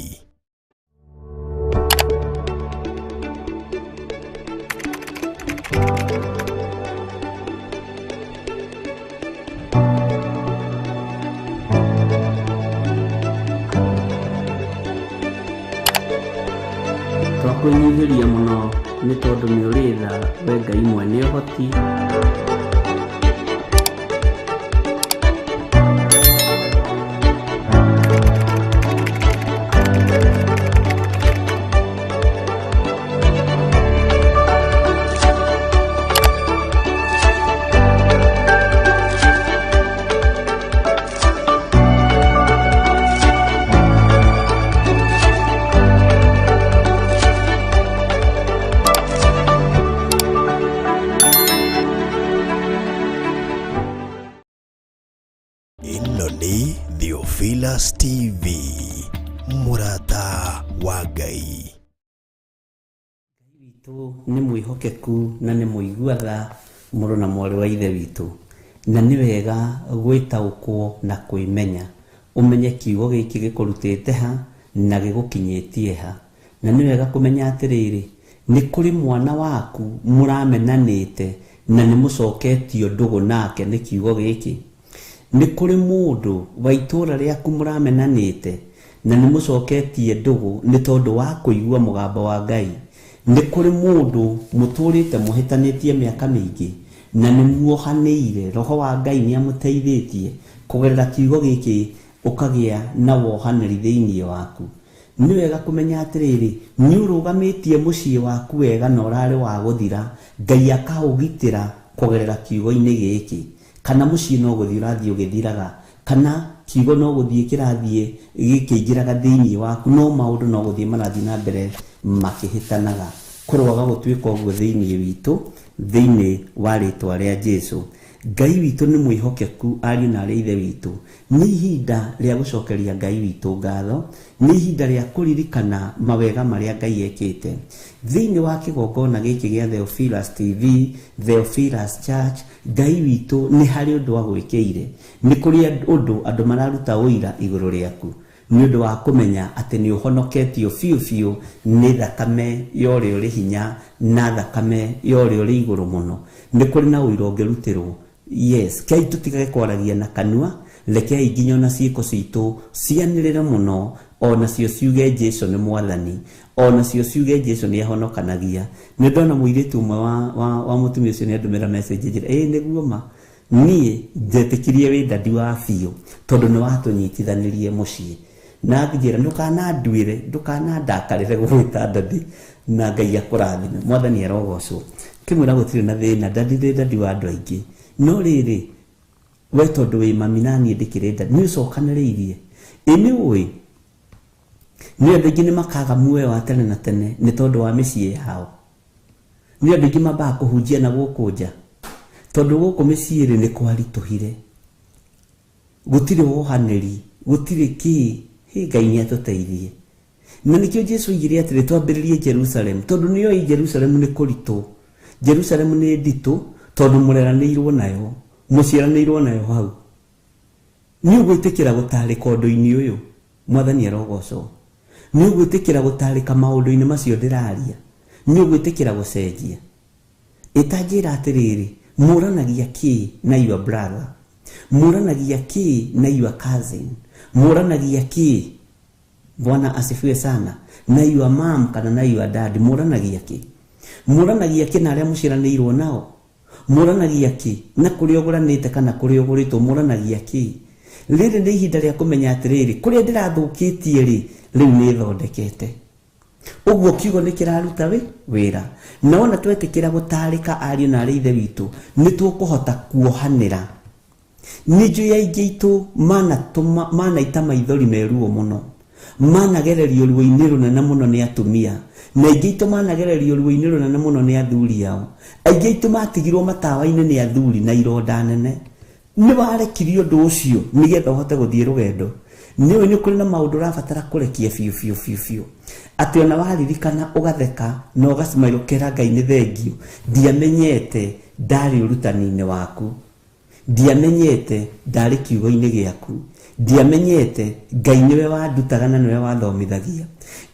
C: Twakwĩnyihĩria mũno nĩ tondũ nĩ ũrĩ tha we Ngai mwene ũhoti.
D: Ĩno nĩ Theophilus TV, mũrata wa Ngai.
C: Witũ nĩ mwĩhokeku na nĩ mũigua tha mũrũ na mwarĩ wa ithe witũ, na nĩ wega gwĩtaũkwo na kwĩmenya ũmenye kiugo gĩkĩ gĩkũrutĩte ha na gĩgũkinyĩtie ha, na nĩ wega kũmenya atĩrĩrĩ nĩ kũrĩ mwana waku mũramenanĩte na nĩ mũcoketio ndũgũ nake nĩ kiugo gĩkĩ. Nĩ kũrĩ mũndũ wa itũũra rĩaku mũramenanĩte na nĩ mũcoketie ndũgũ nĩ tondũ wa kũigua mũgambo wa Ngai. Nĩ kũrĩ mũndũ mũtũrĩte mũhĩtanĩtie mĩaka mĩingĩ na nĩ muohanĩire, roho wa Ngai nĩ amũteithĩtie kũgerera kiugo gĩkĩ ũkagĩa na wohanĩri thĩinĩ waku. Nĩ wega kũmenya atĩrĩrĩ nĩ ũrũgamĩtie mũciĩ waku wega na ũrarĩ wa gũthira, Ngai akaũgitĩra kũgerera kiugo-inĩ gĩkĩ. Kana mũciĩ no gũthiĩ ũrathiĩ ũgĩthiraga, kana kiugo no gũthiĩ kĩrathiĩ gĩkĩingĩraga thĩinĩ waku, no maũndũ no gũthiĩ marathiĩ na mbere makĩhĩtanaga. Kũroaga gũtuĩka ũguo thĩinĩ witũ, thĩinĩ wa rĩtwa rĩa Jesũ. Ngai witũ nĩ mwĩhokeku ariũ na arĩ ithe witũ. Nĩ ihinda rĩa gũcokeria Ngai witũ ngatho, nĩ ihinda rĩa kũririkana mawega marĩa Ngai ekĩte. Thĩinĩ wa kĩgongona gĩkĩ gĩa Theophilus TV, Theophilus Church, Ngai witũ nĩ harĩ ũndũ agwĩkĩire. Nĩ kũrĩ ũndũ andũ mararuta ũira igũrũ rĩaku nĩ ũndũ wa kũmenya atĩ nĩ ũhonoketio biũ biũ nĩ thakame ya ũrĩa ũrĩ hinya na thakame ya ũrĩa ũrĩ igũrũ mũno. Nĩ kũrĩ na ũira ũngĩrutĩrwo. Yes, kei tũtigage kwaragia na kanua, rekei nginya ona ciĩko citũ cianĩrĩre mũno, onacio ciuge Jesũ nĩ mwathani, onacio ciuge Jesũ nĩ ahonokanagia. Nĩ ndona mũirĩtu ũmwe wa mũtumia ũcio nĩ andũmĩra message njĩra, ĩĩ nĩguo ma niĩ njetĩkirie wĩ dadi wa biũ tondũ nĩ watũnyitithanirie mũciĩ. Na anjĩra ndũkananduĩre, ndũkanandakarĩre gũgwĩta daddy, na Ngai akũrathime. Mwathani arogocwo. Kĩmwĩra gũtirĩ na thĩna, daddy ndĩ daddy wa andũ aingĩ. No rĩrĩ, we tondũ wĩ mami na niĩ ndĩkĩrĩ daddy, nĩ ũcokanĩrĩirie. Ĩ nĩ ũĩ, nĩ andũ aingĩ nĩ makaga muoyo wa tene na tene nĩ tondũ wa mĩciĩ yao. Nĩ andũ aingĩ mambaga kũhunjia na gũkũ nja, tondũ gũkũ mĩciĩ rĩ nĩ kwaritũhire. Gũtirĩ wohanĩri, gũtirĩ kĩ, hĩ Ngai nĩ atũteithie. Na nĩkĩo Jesu oigire atĩrĩ twambĩrĩrie Jerusalem, tondũ nĩoĩ Jerusalem nĩ kũritũ. Jerusalem nĩ nditũ tondũ mũreranĩirwo nayo, mũciaranĩirwo nayo hau. Nĩ ũgwĩtĩkĩra gũtarĩka ũndũ-inĩ ũyũ, Mwathani arogocwo. Nĩ ũgwĩtĩkĩra gũtarĩka maũndũ-inĩ macio ndĩraria. Nĩ ũgwĩtĩkĩra gũcenjia. Ĩtanjĩra atĩrĩrĩ, mũranagia kĩ na your brother? Mũranagia kĩ na your cousin? Mũranagia kĩ? Bwana asifiwe sana. Na your mom kana na your dad, mũranagia kĩ? Mũranagia kĩ na arĩa mũciaranĩirwo nao? Mũranagia kĩ na kũrĩa ũgũranĩte kana kũrĩa ũgũrĩtwo? Mũranagia kĩ? Rĩrĩ nĩ ihinda rĩa kũmenya atĩrĩrĩ, kũrĩa ndĩrathũkĩtie rĩ, rĩu nĩ thondekete. Ũguo kiugo nĩ kĩraruta wĩra. Na wona twetĩkĩra gũtarĩka ariũ na arĩ ithe witũ, nĩ tũkũhota kuohanĩra. Nĩ njũĩ aingĩ aitũ manaita maithori me ruo mũno, managererio ruo-inĩ rũnene mũno nĩ atumia, na aingĩ aitũ managererio ruo-inĩ rũnene mũno nĩ athuri ao. Aingĩ aitũ matigirwo matawa-inĩ nĩ athuri na ironda nene. Nĩ warekirie ũndũ ũcio nĩgetha ũhote gũthiĩ rũgendo. Nĩ ũĩ nĩ kũrĩ na maũndũ ũrabatara kũrekia biũ biũ biũ biũ, atĩ ona waririkana ũgatheka na ũgacemario ũkera Ngai nĩ thengio, ndiamenyete ndarĩ ũrutani-inĩ waku, ndiamenyete ndarĩ kiugo-inĩ gĩaku, ndiamenyete Ngai nĩwe wandutaga na nĩwe wathomithagia.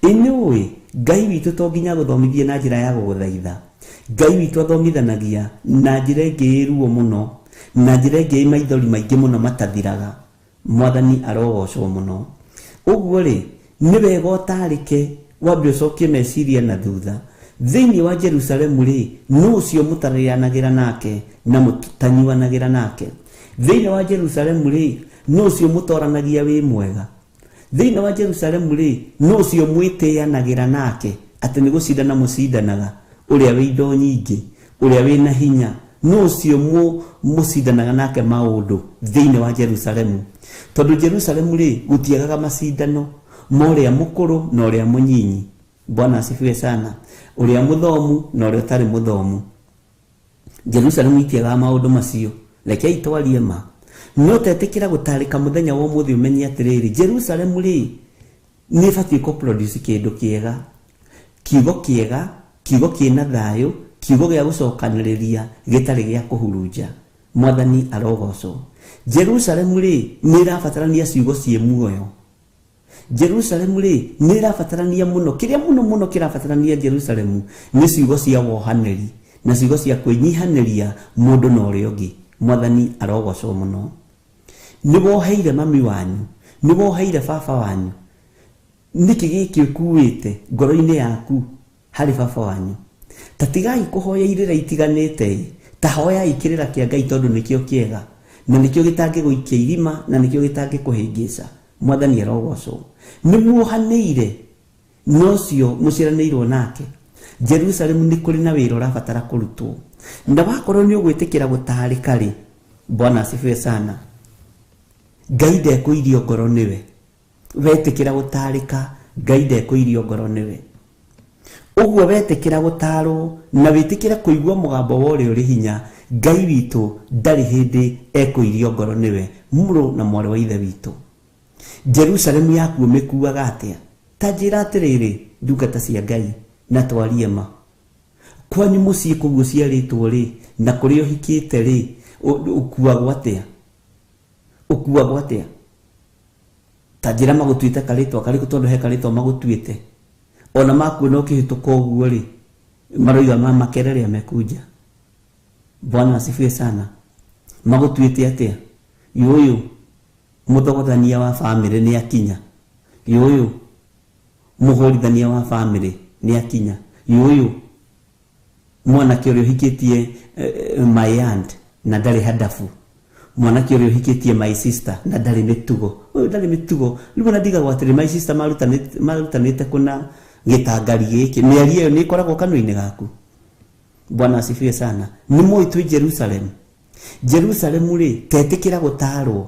C: Ĩ nĩ ũĩ Ngai witũ to nginya agũthomithie na njĩra ya gũgũthaitha. Ngai witũ athomithanagia na njĩra ĩngĩ ĩ ruo mũno, na njĩra ĩngĩ ĩ maithori maingĩ mũno matathiraga. Mwathani arogocwo mũno. Ũguo rĩ, nĩ wega ũtarĩke, wambe ũcokie meciria na thutha. Thĩinĩ wa Jerusalemu rĩ, nũ ũcio mũtarĩanagĩra nake na mũtanyuanagĩra nake? Thĩinĩ wa Jerusalemu rĩ, nũ ũcio mũtoranagia wĩ mwega? Thĩinĩ wa Jerusalemu rĩ, nũ ũcio mwĩtĩanagĩra nake atĩ nĩ gũcindana mũcindanaga, ũrĩa wĩ indo nyingĩ, ũrĩa wĩ na hinya, nũ ũcio mũcindanaga nake maũndũ thĩinĩ wa Jerusalemu? Tondũ Jerusalemu rĩ, gũtiagaga macindano ma ũrĩa mũkũrũ na ũrĩa mũnyinyi. Bwana asifiwe sana. Ũrĩa mũthomu na ũrĩa ũtarĩ mũthomu. Jerusalemu itiagaga maũndũ macio. Rekei twarie ma. No tetĩkĩra gũtarĩka mũthenya wa ũmũthĩ ũmenye atĩrĩrĩ, Jerusalemu rĩ, nĩ ĩbatiĩ kũ produce kĩndũ kĩega, kiugo kĩega, kiugo kĩna thayũ, kiugo gĩa gũcokanĩrĩria gĩtarĩ gĩa kũhurunja. Mwathani arogocwo. Jerusalemu rĩ, nĩ ĩrabatarania ciugo ciĩ muoyo. Jerusalemu rĩ, nĩ ĩrabatarania mũno, kĩrĩa mũno mũno kĩrabatarania Jerusalemu nĩ ciugo cia wohanĩri na ciugo cia kwĩnyihanĩria mũndũ na ũrĩa ũngĩ. Mwathani arogocwo mũno. Nĩ woheire mami wanyu, nĩ woheire baba wanyu. Nĩkĩ gĩkĩ ũkuĩte ngoro-inĩ yaku harĩ baba wanyu? Ta tigai kũhoya irĩra itiganĩte, ta hoyai kĩrĩra kĩa Ngai tondũ nĩkĩo kĩega, na nĩkĩo gĩtangĩgũikia irima, na nĩkĩo gĩtangĩkũhĩngĩca. Mwathani arogocwo. Nĩ muohanĩire na ũcio mũciaranĩirwo nake. Jerusalemu nĩ kũrĩ na wĩra ũrabatara kũrutwo. Na wakorwo nĩ ũgwĩtĩkĩra gũtarĩka rĩ, Bwana asifiwe sana, Ngai ndekũirio ngoro nĩwe. Wetĩkĩra gũtarĩka, Ngai ndekũirio ngoro nĩwe. Ũguo wetĩkĩra gũtarwo na wĩtĩkĩra kũigua mũgambo wa ũrĩa ũrĩ hinya, Ngai witũ ndarĩ hĩndĩ ekũirio ngoro nĩwe, mũrũ na mwarĩ wa ithe witũ. Jerusalemu yaku ũmĩkuaga atĩa? Ta njĩra atĩrĩrĩ, ndungata cia Ngai, na twarie ma. Kwanyu mũciĩ kũu ũciarĩtwo rĩ, na kũrĩa ũhikĩte rĩ, ũkuagwo atĩa? Ũkuagwo atĩa? Ta njĩra magũtuĩte karĩtwa karĩkũ, tondũ he karĩtwa magũtuĩte. Ona makuona ũkĩhĩtũka ũguo rĩ, maroiga ma makerere amekunja. Bwana asifiwe sana. Magũtuĩte atĩa? Yũyũ mũthogothania wa bamĩrĩ nĩ akinya. Yũyũ mũhũrithania wa bamĩrĩ nĩ akinya. Yũyũ mwanake ũrĩa ũhikĩtie my aunt na ndarĩ hadabu. Mwanake ũrĩa ũhikĩtie my sister na ndarĩ mĩtugo. Ũyũ ndarĩ mĩtugo. Rĩu ona ndigagwo atĩrĩ my sister marutanĩte kũna gĩtangari gĩkĩ. Mĩario ĩyo nĩ ĩkoragwo kanua-inĩ gaku. Bwana asifiwe sana. Nĩ mũĩ twĩ Jerusalem. Jerusalem rĩ, tetĩkĩra gũtaarwo.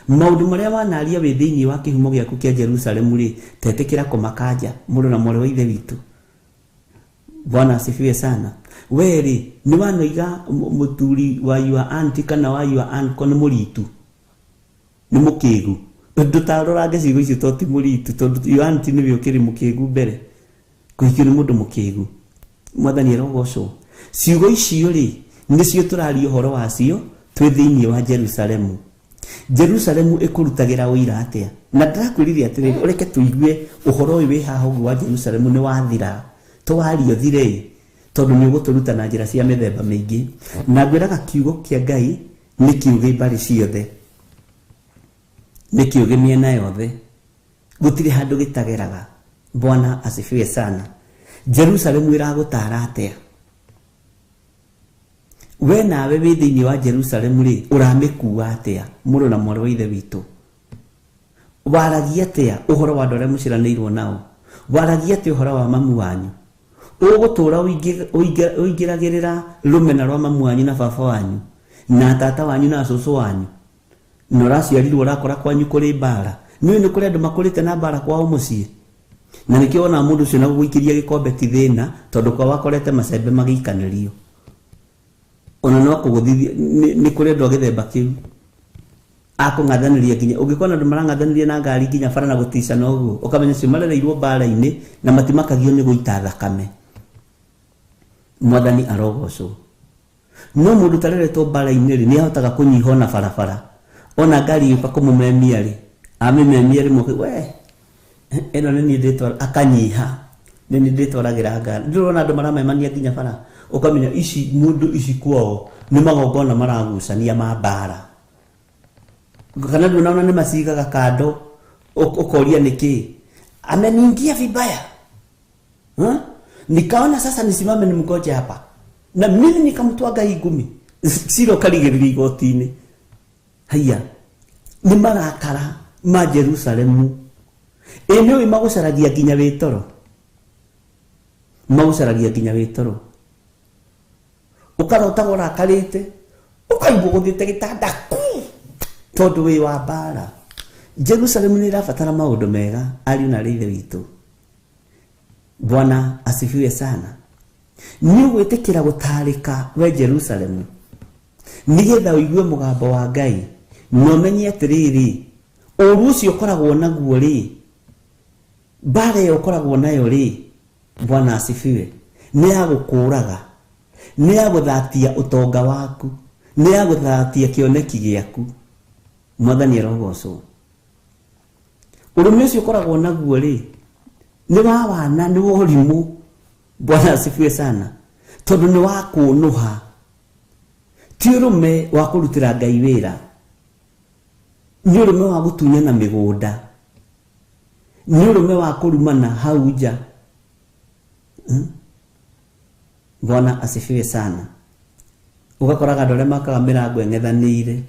C: Maũndũ marĩa wanaria wĩ thĩinĩ wa kĩhumo gĩaku kĩa Jerusalem rĩ, tetĩkĩra kũmakanja mũrũ na mwarĩ wa ithe witũ. Bwana asifiwe sana. We rĩ, nĩ wanoiga mũthuri wa your auntie kana wa your uncle nĩ mũritu, nĩ mũkĩgu. Ndũtarorange ciugo icio tondũ ti mũritu, tondũ your auntie nĩwe ũkĩrĩ mũkĩgu mbere. Kũhikio nĩ mũndũ mũkĩgu. Mwathani arogocwo. Ciugo icio rĩ, nĩcio tũraria ũhoro wacio twĩ thĩinĩ wa Jerusalemu. Jerusalemu ĩkũrutagĩra ũira atĩa? Na ndĩrakwĩrire atĩrĩrĩ, ũreke tũigue ũhoro ũyũ wĩ haha ũguo wa Jerusalemu nĩ wathira. Tũwarie ũthire tondũ nĩ ũgũtũruta na njĩra cia mĩthemba mĩingĩ. Na ngwĩraga kiugo kĩa Ngai nĩ kiugo mbarĩ ciothe, nĩ kiugo mĩena yothe, gũtirĩ handũ gĩtageraga. Bwana asifiwe sana. Jerusalemu ĩragũtara atĩa? We nawe wĩ thĩinĩ wa Jerusalemu rĩ, ũramĩkua atĩa mũrũ na mwarĩ wa ithe witũ? Waragia atĩa ũhoro wa andũ arĩa mũciaranĩirwo nao? Waragia atĩa ũhoro wa mamu wanyu? Ũgũtũra ũingĩragĩrĩra rũmena rwa mamu wanyu na baba wanyu na tata wanyu na cũcũ wanyu, na ũraciarirwo ũrakora kwanyu kũrĩ mbara. Nĩũĩ nĩ kũrĩ andũ makũrĩte na mbara kwao mũciĩ, na nĩkĩo wonaga mũndũ ũcio na gũgũikĩria gĩkombe ti thĩna, tondũ kwao akorete macembe magĩikanĩrio. Ona no kũgũthithia nĩ kũrĩ andũ a gĩthemba kĩu akũng'athanĩria nginya ũngĩkona andũ marang'athanĩria na ngari nginya bara na gũticana ũguo, ũkamenya acio marereirwo mbara-inĩ na matimakagio nĩ gũita thakame. Mwathani arogocwo. No mũndũ ũtareretwo mbara-inĩ rĩ, nĩ ahotaga kũnyiha ona barabara. Ona ngari ĩgĩũka kũmũmemia rĩ, amĩmemia rĩmwe we ĩno nĩ niĩ ndĩtwara, akanyiha, nĩ niĩ ndĩtwaragĩra ngari. Ndĩrona andũ maramemania nginya bara, ũkamenya ici mũndũ ici kwao nĩ magongona maragucania ma mbara. Kana ndũnaona nĩ macigaga kando, ũkoria nĩkĩ? Ameniingia vibaya. Nikaona sasa nisimame nimgoje hapa. Na mimi nikamtwaga hii ngumi. Siro karigĩrĩria igoti-inĩ. Haiya, nĩ marakara ma Jerusalemu. Ĩ nĩũĩ magũcaragia nginya wĩ toro. Magũcaragia nginya wĩ toro. Ũkarotaga ũrakarĩte, ũkaigua ũgũthĩte gĩtanda ku, tondũ wĩ wa mbara. Jerusalemu nĩ ĩrabatara maũndũ mega, ariũ na aarĩ a ithe witũ. Bwana asifiwe sana. Nĩ ũgwĩtĩkĩra gũtarĩka we Jerusalemu, nĩgetha ũigue mũgambo wa Ngai na ũmenye atĩrĩrĩ, ũũru ũcio ũkoragwo naguo rĩ, mbara ĩyo ũkoragwo nayo rĩ, Bwana asifiwe, nĩ ya gũkũraga, nĩ ya gũthatia ũtonga waku, nĩ ya gũthatia kĩoneki gĩaku. Mwathani arogocwo. Ũrũme ũcio ũkoragwo naguo rĩ, nĩ wa wana, nĩ wa ũrimũ. Bwana asifiwe sana. Tondũ nĩ wa kũũnũha, ti ũrũme wa kũrutĩra Ngai wĩra, nĩ ũrũme wa gũtunyana mĩgũnda, nĩ ũrũme wa kũrumana hau nja. Bwana asifiwe sana. Ũgakoraga andũ arĩa makaga mĩrango ĩng'ethanĩire,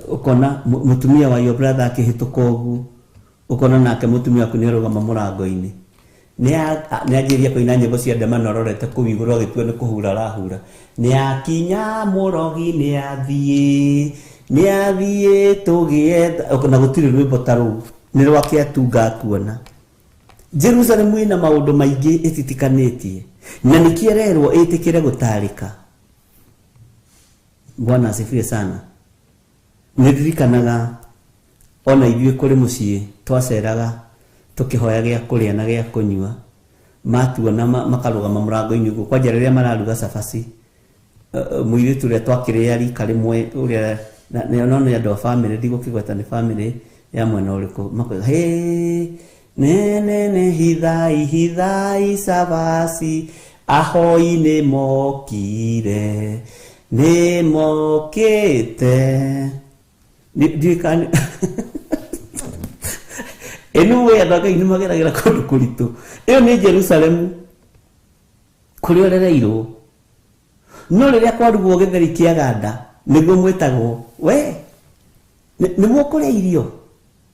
C: ũkona mũtumia wa your brother akĩhĩtũka ũguo, ũkona nake mũtumia waku nĩarũgama mũrango-inĩ, nĩanjĩrĩria kũina nyĩmbo cia ndemano arorete kũu igũrũ agĩtua nĩ kũhura arahura. Nĩakinya mũrogi nĩathiĩ, nĩathiĩ tũgĩetha, na gũtirĩ rwĩmbo ta rũu, nĩ rwake atunga akuona. Jerusalemu ĩna maũndũ maingĩ ĩtitikanĩtie, na nĩkĩo ĩrerwo ĩtĩkĩre gũtarĩka. Bwana asifiwe sana. Nĩndirikanaga ona ithuĩ kũrĩ mũciĩ twaceraga tũkĩhoya gĩa kũrĩa na gĩa kũnyua, matuona makarũgama mũrango-inĩ ũguo, kwanja rĩrĩa mararuga cabaci, mũirĩtu ũrĩa twakĩrĩa rika rĩmwe, ũrĩa no nĩ andũ a bamĩrĩ, ndigũkĩgweta nĩ bamĩrĩ ya mwena ũrĩkũ, makoiga hĩ nene hithai hithai cabaci, ahoi nĩ mokire, nĩ mokĩte. Ndiũĩ anyway, andũ a Ngai nĩ mageragĩra kũndũ kũritũ. Ĩyo nĩ Jerusalemu kũrĩa ũrereirwo. No rĩrĩa kwarugwo gĩtheri kĩa ganda nĩguo mwĩtagwo we nĩ mũkũrĩa irio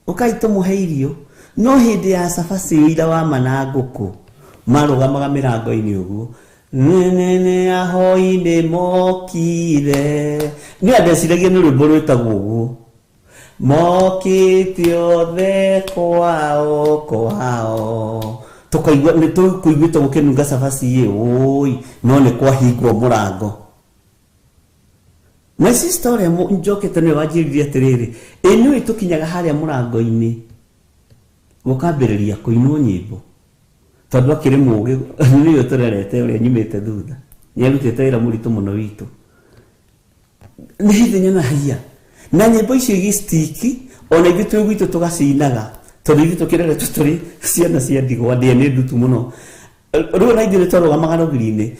C: ũkai tũmũhe irio. No hĩndĩ ya cabaci ũira wa ma na ngũkũ marũgamaga mĩrango-inĩ ũguo nene ahoi nĩ mokire. Nĩ andeciragia nĩ rwĩmbo rwĩtagwo ũguo mokĩte othe kwao kwao. Tukaigua nĩ tũkũiguĩte gũkĩnunga cabaci ĩ ũi no nĩ kwahingwo mũrango. My sister ũrĩa njokete nĩwe wanjĩrire atĩrĩrĩ, ĩ nĩũĩ tũkinyaga harĩa mũrango-inĩ gũkambĩrĩria kũinwo nyĩmbo tondũ akĩrĩ mũũgĩ nĩwe tũrerete ũrĩa nyumĩte thutha nĩarutĩte wĩra mũritũ mũno witũ. Nĩ hĩndĩ nyona haiya na nyĩmbo icio igĩstiki ona ithuĩ twĩ gwitũ tũgacinaga tondũ ithuĩ tũkĩreretwo tũrĩ ciana cia ndigwa ndĩa nĩ ndutu mũno. Rĩu ona ithuĩ nĩtwarũgamaga rũgiri-inĩ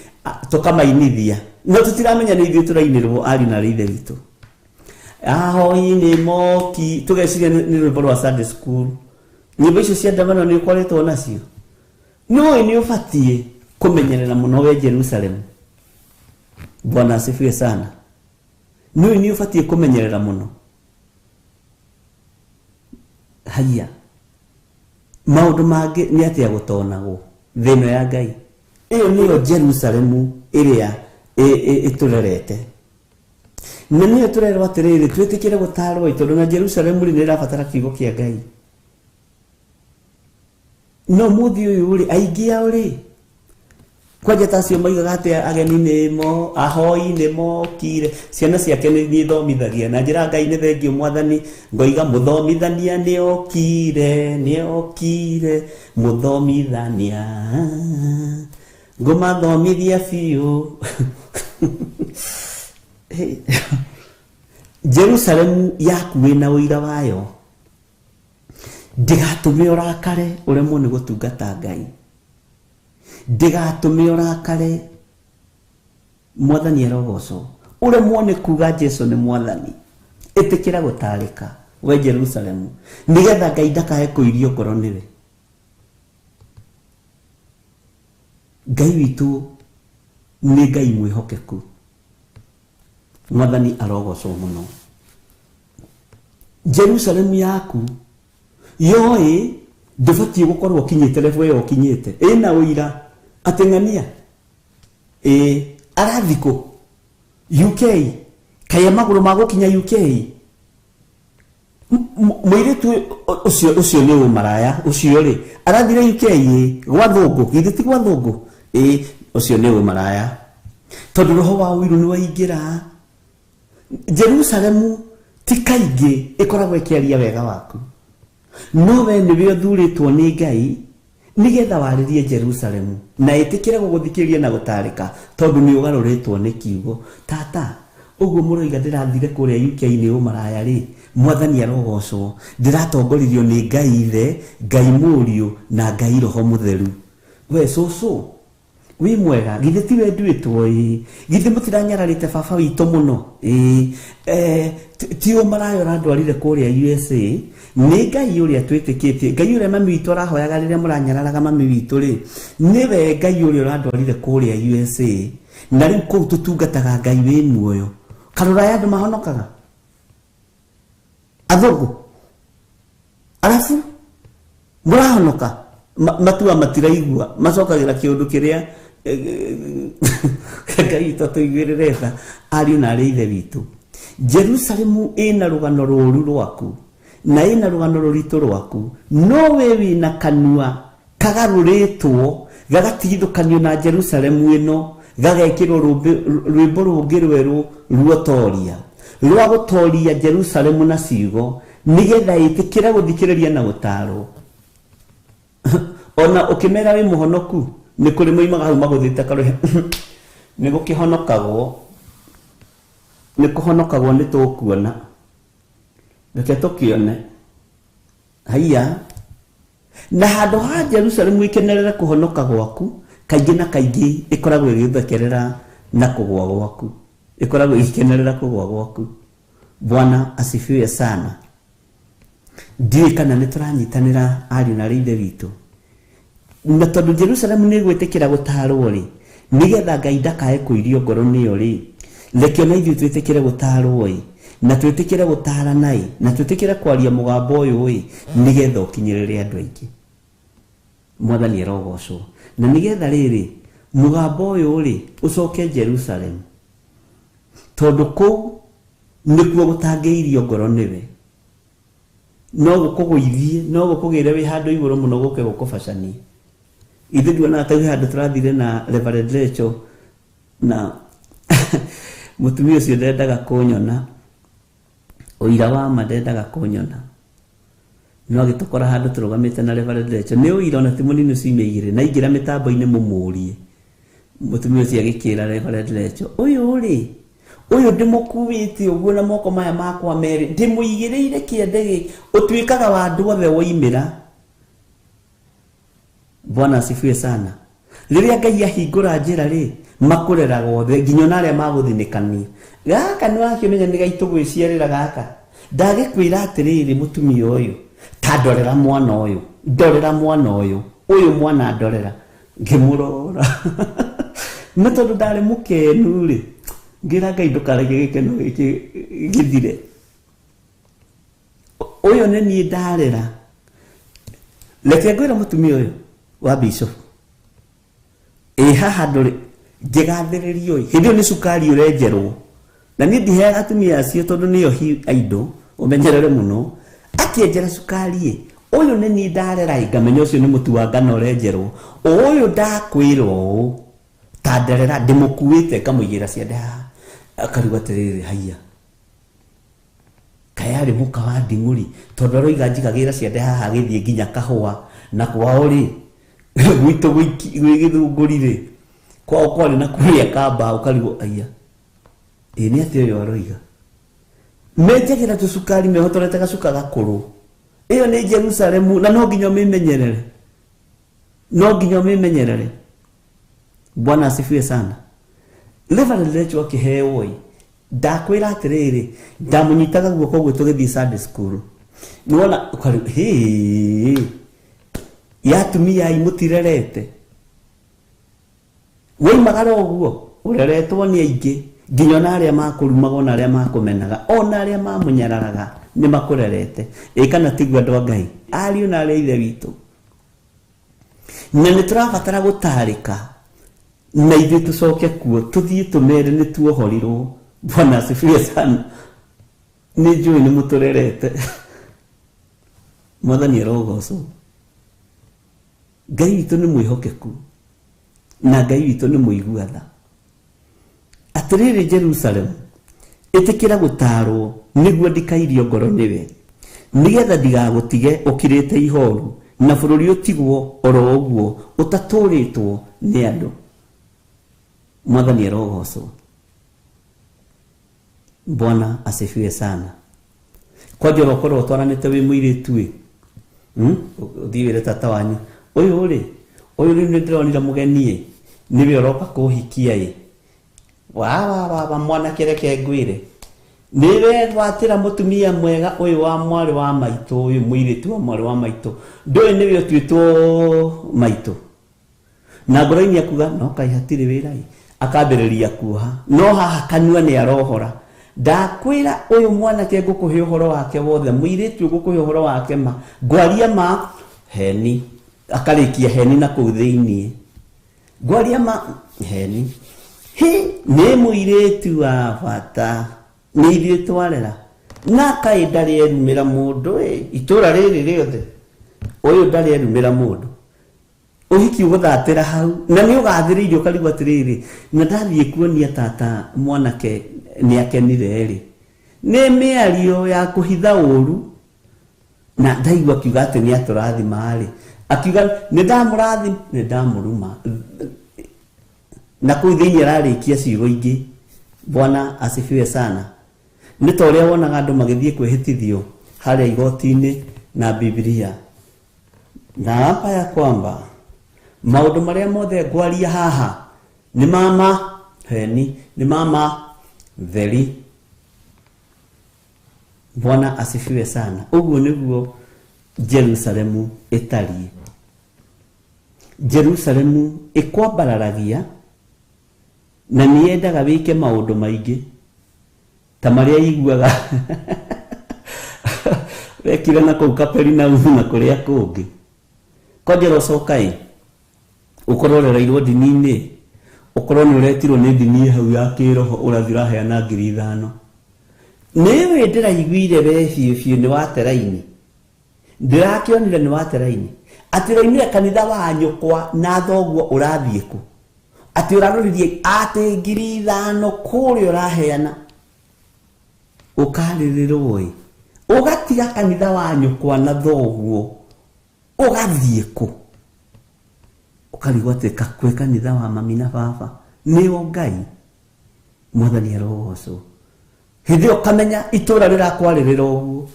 C: tũkamainithia no tũtiramenya nĩ ithuĩ tũrainĩrwo ariũ na arĩ ithe witũ. Ahoi nĩ moki tũgeciria nĩ rwĩmbo rwa Sunday school. Nyĩmbo icio cia ndamano nĩ ũkoretwo nacio. Nĩũĩ nĩ ũbatiĩ kũmenyerera mũno we Jerusalem. Bwana asifiwe sana. Nĩũĩ nĩ ũbatiĩ kũmenyerera mũno. Haiya maũndũ mangĩ nĩ atĩa gũtonagwo thĩ ĩno ya Ngai. Ĩyo nĩyo Jerusalemu ĩrĩa ĩtũrerete. Na nĩyo tũrerwo atĩrĩrĩ twĩtĩkĩre gũtarwo tondũ na Jerusalemu rĩ nĩ ĩrabatara kiugo kĩa Ngai. No mũthĩ ũyũ rĩ aingĩ ao rĩ kwanja ta acio maigaga atĩ ageni nĩmo ahoi nĩmokire ciana ciake nĩ ithomithagia na njĩra Ngai nĩ thengio mwathani ngoiga mũthomithania nĩokire nĩokire mũthomithania ngũmathomithia biũ. Jerusalemu yaku wĩna ũira wayo ndĩgatũme ũrakare ũremwo nĩ gũtungata Ngai. Ndĩgatũme ũrakare mwathani arogocwo ũremwo nĩ kuga Jesu nĩ mwathani. Ĩtĩkĩra gũtarĩka we Jerusalemu nĩgetha Ngai ndakae kũirio ngoro nĩwe. Ngai witũ nĩ Ngai mwĩhokeku. Mwathani arogocwo mũno. Jerusalemu yaku yoĩ ndũbatiĩ gũkorwo ũkinyĩte level ĩyo ũkinyĩte ĩna ũira atĩ ng'ania ĩ arathi kũ UK kaĩ magũrũ ma gũkinya UK. Mũirĩtu ũcio ũcio nĩ ũmaraya ũcio rĩ arathire UK ĩ gwa thũngũ githĩ ti gwa thũngũ ĩ ũcio nĩ ũmaraya tondũ roho wa ũiru nĩ waingĩra. Jerusalemu ti kaingĩ ĩkoragwo ĩkĩaria wega waku no we nĩwe ũthurĩtwo nĩ Ngai nĩgetha warĩrie Jerusalemu na ĩtĩkĩre gũgũthikĩrĩria na gũtarĩka tondũ nĩ ũgarũrĩtwo nĩ kiugo. Tata ũguo mũroiga ndĩrathire kũrĩa UK nĩ ũmaraya rĩ mwathani arogocwo ndĩratongoririo nĩ Ngai Ithe Ngai Mũriũ na Ngai Roho Mũtheru. We cũcũ wĩ mwega githĩ ti we nduĩtwo ĩ githĩ mũtiranyararĩte baba witũ mũno ĩ ti ũmaraya ũrandwarire kũrĩa USA nĩ Ngai ũrĩa twĩtĩkĩtie Ngai ũrĩa mami witũ arahoyaga rĩrĩa mũranyararaga mami witũ rĩ nĩwe Ngai ũrĩa ũrandwarire kũrĩa USA na rĩu kũu tũtungataga Ngai wĩ muoyo. Karũraya andũ mahonokaga athũngũ arabu mũrahonoka matua matiraigua macokagĩra kĩũndũ kĩrĩa Ngai witũ atũiguĩrĩre tha ariũ na arĩ ithe witũ. Jerusalemu ĩna rũgano rũru rwaku na ĩna rũgano rũritũ rwaku no we wĩna kanua kagarũrĩtwo gagatigithũkanio na Jerusalemu ĩno gagekĩrwo rwĩmbo rũngĩ rwerũ ruotoria rwa gũtoria Jerusalemu na ciugo nĩgetha ĩtĩkĩre gũthikĩrĩria na gũtarwo. Ona ũkĩmera wĩ mũhonoku nĩ kũrĩ moimaga hau magũthĩte karũhe nĩ gũkĩhonokagwo nĩ kũhonokagwo nĩ tũkuona reke tũkĩone haiya. Na handũ ha Jerusalemu ĩkenerere kũhonoka gwaku kaingĩ na kaingĩ ĩkoragwo ĩgĩthekerera na kũgũa gwaku ĩkoragwo ĩgĩkenerera kũgũa gwaku. Bwana asifiwe sana. Ndiũĩ kana nĩ tũranyitanĩra ariũ na arĩ ithe witũ. Na tondũ Jerusalemu nĩ ĩgwĩtĩkĩra gũtarwo rĩ Nĩgetha Ngai ndakae kũirio ngoro nĩyo rĩ, reke ona ithuĩ twĩtĩkĩre gũtarwo ĩ, na twĩtĩkĩre gũtarana ĩ, na twĩtĩkĩre kwaria mũgambo ũyũ ĩ, nĩgetha ũkinyĩrĩre andũ aingĩ. Mwathani arogocwo. Na nĩgetha rĩrĩ mũgambo ũyũ rĩ ũcoke Jerusalem, tondũ kũu nĩkuo gũtangĩirio ngoro nĩwe, no gũkũgũithie, no gũkũgĩre wĩ handũ igũrũ mũno gũke gũkũbacanie. Ithuĩ nduonaga ta kwĩ handũ tũrathire na Reverend Rachel na mũtumia ũcio ndendaga kũnyona, ũira wa ma ndendaga kũnyona, no agĩtũkora handũ tũrũgamĩte na Reverend Rachel. Nĩ ũira ona ti mũnini ciumia igĩrĩ, na aingĩra mĩtambo-inĩ mũmũrie. Mũtumia ũcio agĩkĩra Reverend Rachel, ũyũ rĩ, ũyũ ndĩmũkuĩte ũguo na moko maya makwa merĩ, ndĩmũigĩrĩire kĩande gĩkĩ, ũtuĩkaga wa andũ othe woimĩra. Bwana asifiwe sana. Rĩrĩa Ngai ahingũra njĩra rĩ, makũreraga othe nginya ona arĩa magũthinĩkania. Gaka nĩ wakĩmenya nĩ gaitũ gwĩciarĩra gaka. Ndagĩkwĩra atĩrĩrĩ mũtumia ũyũ, ta ndorera mwana ũyũ, ndorera mwana ũyũ, ũyũ mwana ndorera. Ngĩmũrora. No tondũ ndarĩ mũkenu rĩ, ngĩra Ngai ndũkareke gĩkeno gĩkĩ gĩthire. Ũyũ nĩ niĩ ndarera. Reke ngwĩre mũtumia ũyũ wa bishop, ĩ haha ndũrĩ ngĩgathĩrĩrio ĩ, hĩndĩ ĩyo nĩ cukari ũrenjerwo. Na niĩ ndiheaga atumia acio tondũ nĩo hi aindo, ũmenyerere mũno. Akĩenjera cukari ĩ, ũyũ nĩ niĩ ndarera ĩ, ngamenya ũcio nĩ mũtu wa ngano ũrenjerwo. Ũyũ ndakwĩra ũũ, ta nderera ndĩmũkuĩte ngamũigĩra ciande haha. Akarigwo atĩrĩrĩ, haiya, kaĩ arĩ mũka wa nding'ũri, tondũ aroiga njigagĩra ciande haha agĩthiĩ nginya kahũa, na kwao rĩ, gwitũ gwĩ gĩthũngũri rĩ, kwao kwarĩ na kũrĩa kamba, ũkarigwo aiya, ĩ nĩ atĩa ũyũ aroiga. Menjagĩra tũcukari mehotorete gacuka gakũrũ. Ĩyo nĩ Jerusalemu, na no nginya ũmĩmenyerere. No nginya ũmĩmenyerere. Bwana asifiwe sana. Reverend Rachel akĩheo ĩ, ndakwĩra atĩrĩrĩ, ndamũnyitaga guoko ũguo tũgĩthiĩ Sunday school. Nĩwona ũkarigwo, hĩ, ya atumia ai mũtirerete. Woimagara ũguo, ũreretwo nĩ aingĩ, nginya ona arĩa makũrumaga, ona arĩa makũmenaga, ona arĩa mamũnyararaga, nĩ makũrerete. Ĩ kana tiguo andũ a Ngai, ariũ na arĩa ithe witũ. Na nĩ tũrabatara gũtarĩka, na ithuĩ tũcoke kuo, tũthiĩ tũmere nĩ tuohorirwo. Bwana asifiwe sana. Nĩ njũĩ nĩ mũtũrerete. Mwathani arogocwo. Ngai witũ nĩ mwĩhokeku, na Ngai witũ nĩ mũigua tha. Atĩrĩrĩ Jerusalemu, ĩtĩkĩra gũtarwo nĩguo ndikairio ngoro nĩwe, nĩgetha ndigagũtige ũkirĩte ihoru, na bũrũri ũtigwo oro ũguo ũtatũrĩtwo nĩ andũ. Mwathani arogocwo. Bwana asifiwe sana. Kwanja ũrokorwo ũtwaranĩte wĩ mũirĩtu ĩ, ũthiĩ wĩre tata wanyu, ũyũ rĩ, ũyũ rĩu nĩ ndĩronire mũgeni ĩ, nĩwe ũroka kũhikia ĩ. Wa, wa, wa, wa, mwanake reke ngwĩre, nĩwe gwatĩra mũtumia mwega ũyũ wa mwarĩ wa maitũ, ũyũ mũirĩtu wa mwarĩ wa maitũ, ndũĩ nĩwe ũtuĩtwo maitũ. Na ngoro-inĩ akuga, no kaĩ hatirĩ wĩra ĩ, akambĩrĩria kuoha, no haha kanua nĩ arohora. Ndakwĩra ũyũ mwanake ngũkũhe ũhoro wake wothe, mũirĩtu ngũkũhe ũhoro wake ma, ngwaria ma heni, akarĩkia heni na kũu thĩiniĩ. Ngwaria ma heni. Hĩ, nĩ mũirĩtu wa bata, nĩ ithuĩ twarera. Na kaĩ ndarĩ erumĩra mũndũ ĩ, itũra rĩrĩ rĩothe, ũyũ ndarĩ erumĩra mũndũ. Ũhiki ũgũthatĩra hau, na nĩ ũgathĩrĩirio ũkarigwo atĩrĩrĩ, na ndathiĩ kuonia tata mwanake nĩ akenire rĩ. Nĩ mĩario ya kũhitha ũru, na ndaigua akiuga atĩ nĩ atũrathima rĩ. Akiuga nĩ ndamũrathima, nĩ ndamũruma. Na kũu thĩinĩ ararĩkia ciugo ingĩ. Bwana asifiwe sana. Nĩ ta ũrĩa wonaga andũ magĩthiĩ kwĩhĩtithio harĩa igoti-inĩ na Bibilia. Na hapa ya kwamba maũndũ marĩa mothe ngwaria haha nĩ mama heni, nĩ mama theri. Bwana asifiwe sana. Ũguo nĩguo Jerusalemu ĩtariĩ. Jerusalemu ĩkwambararagia Na nĩ yendaga wĩke maũndũ maingĩ ta marĩa iguaga wekire na kũu Kaperinaumu na kũrĩa kũngĩ. Kwanjĩra ũcoka ĩ ũkorwo ũrereirwo ndini-inĩ, ũkorwo nĩ ũretirwo nĩ ndini hau ya kĩroho ũrathiĩ ũraheana 5,000. Nĩwe ndĩraiguire we biũ biũ nĩ wateraini, ndĩrakĩonire nĩ wateraini atĩ ũraumire kanitha wa nyũkwa na thoguo ũrathiĩ kũ, atĩ ũraroririe atĩ 5,000 kũrĩa ũraheana ũkarĩrĩrwo ĩ, ũgatiga kanitha wa nyũkwa na thoguo ũgathiĩ kũ, ũkarigwo atĩ kwĩ kanitha wa mami na baba nĩo Ngai. Mwathani arogocwo. Hĩndĩ ĩyo ũkamenya itũra rĩrakwarĩrĩra ũguo.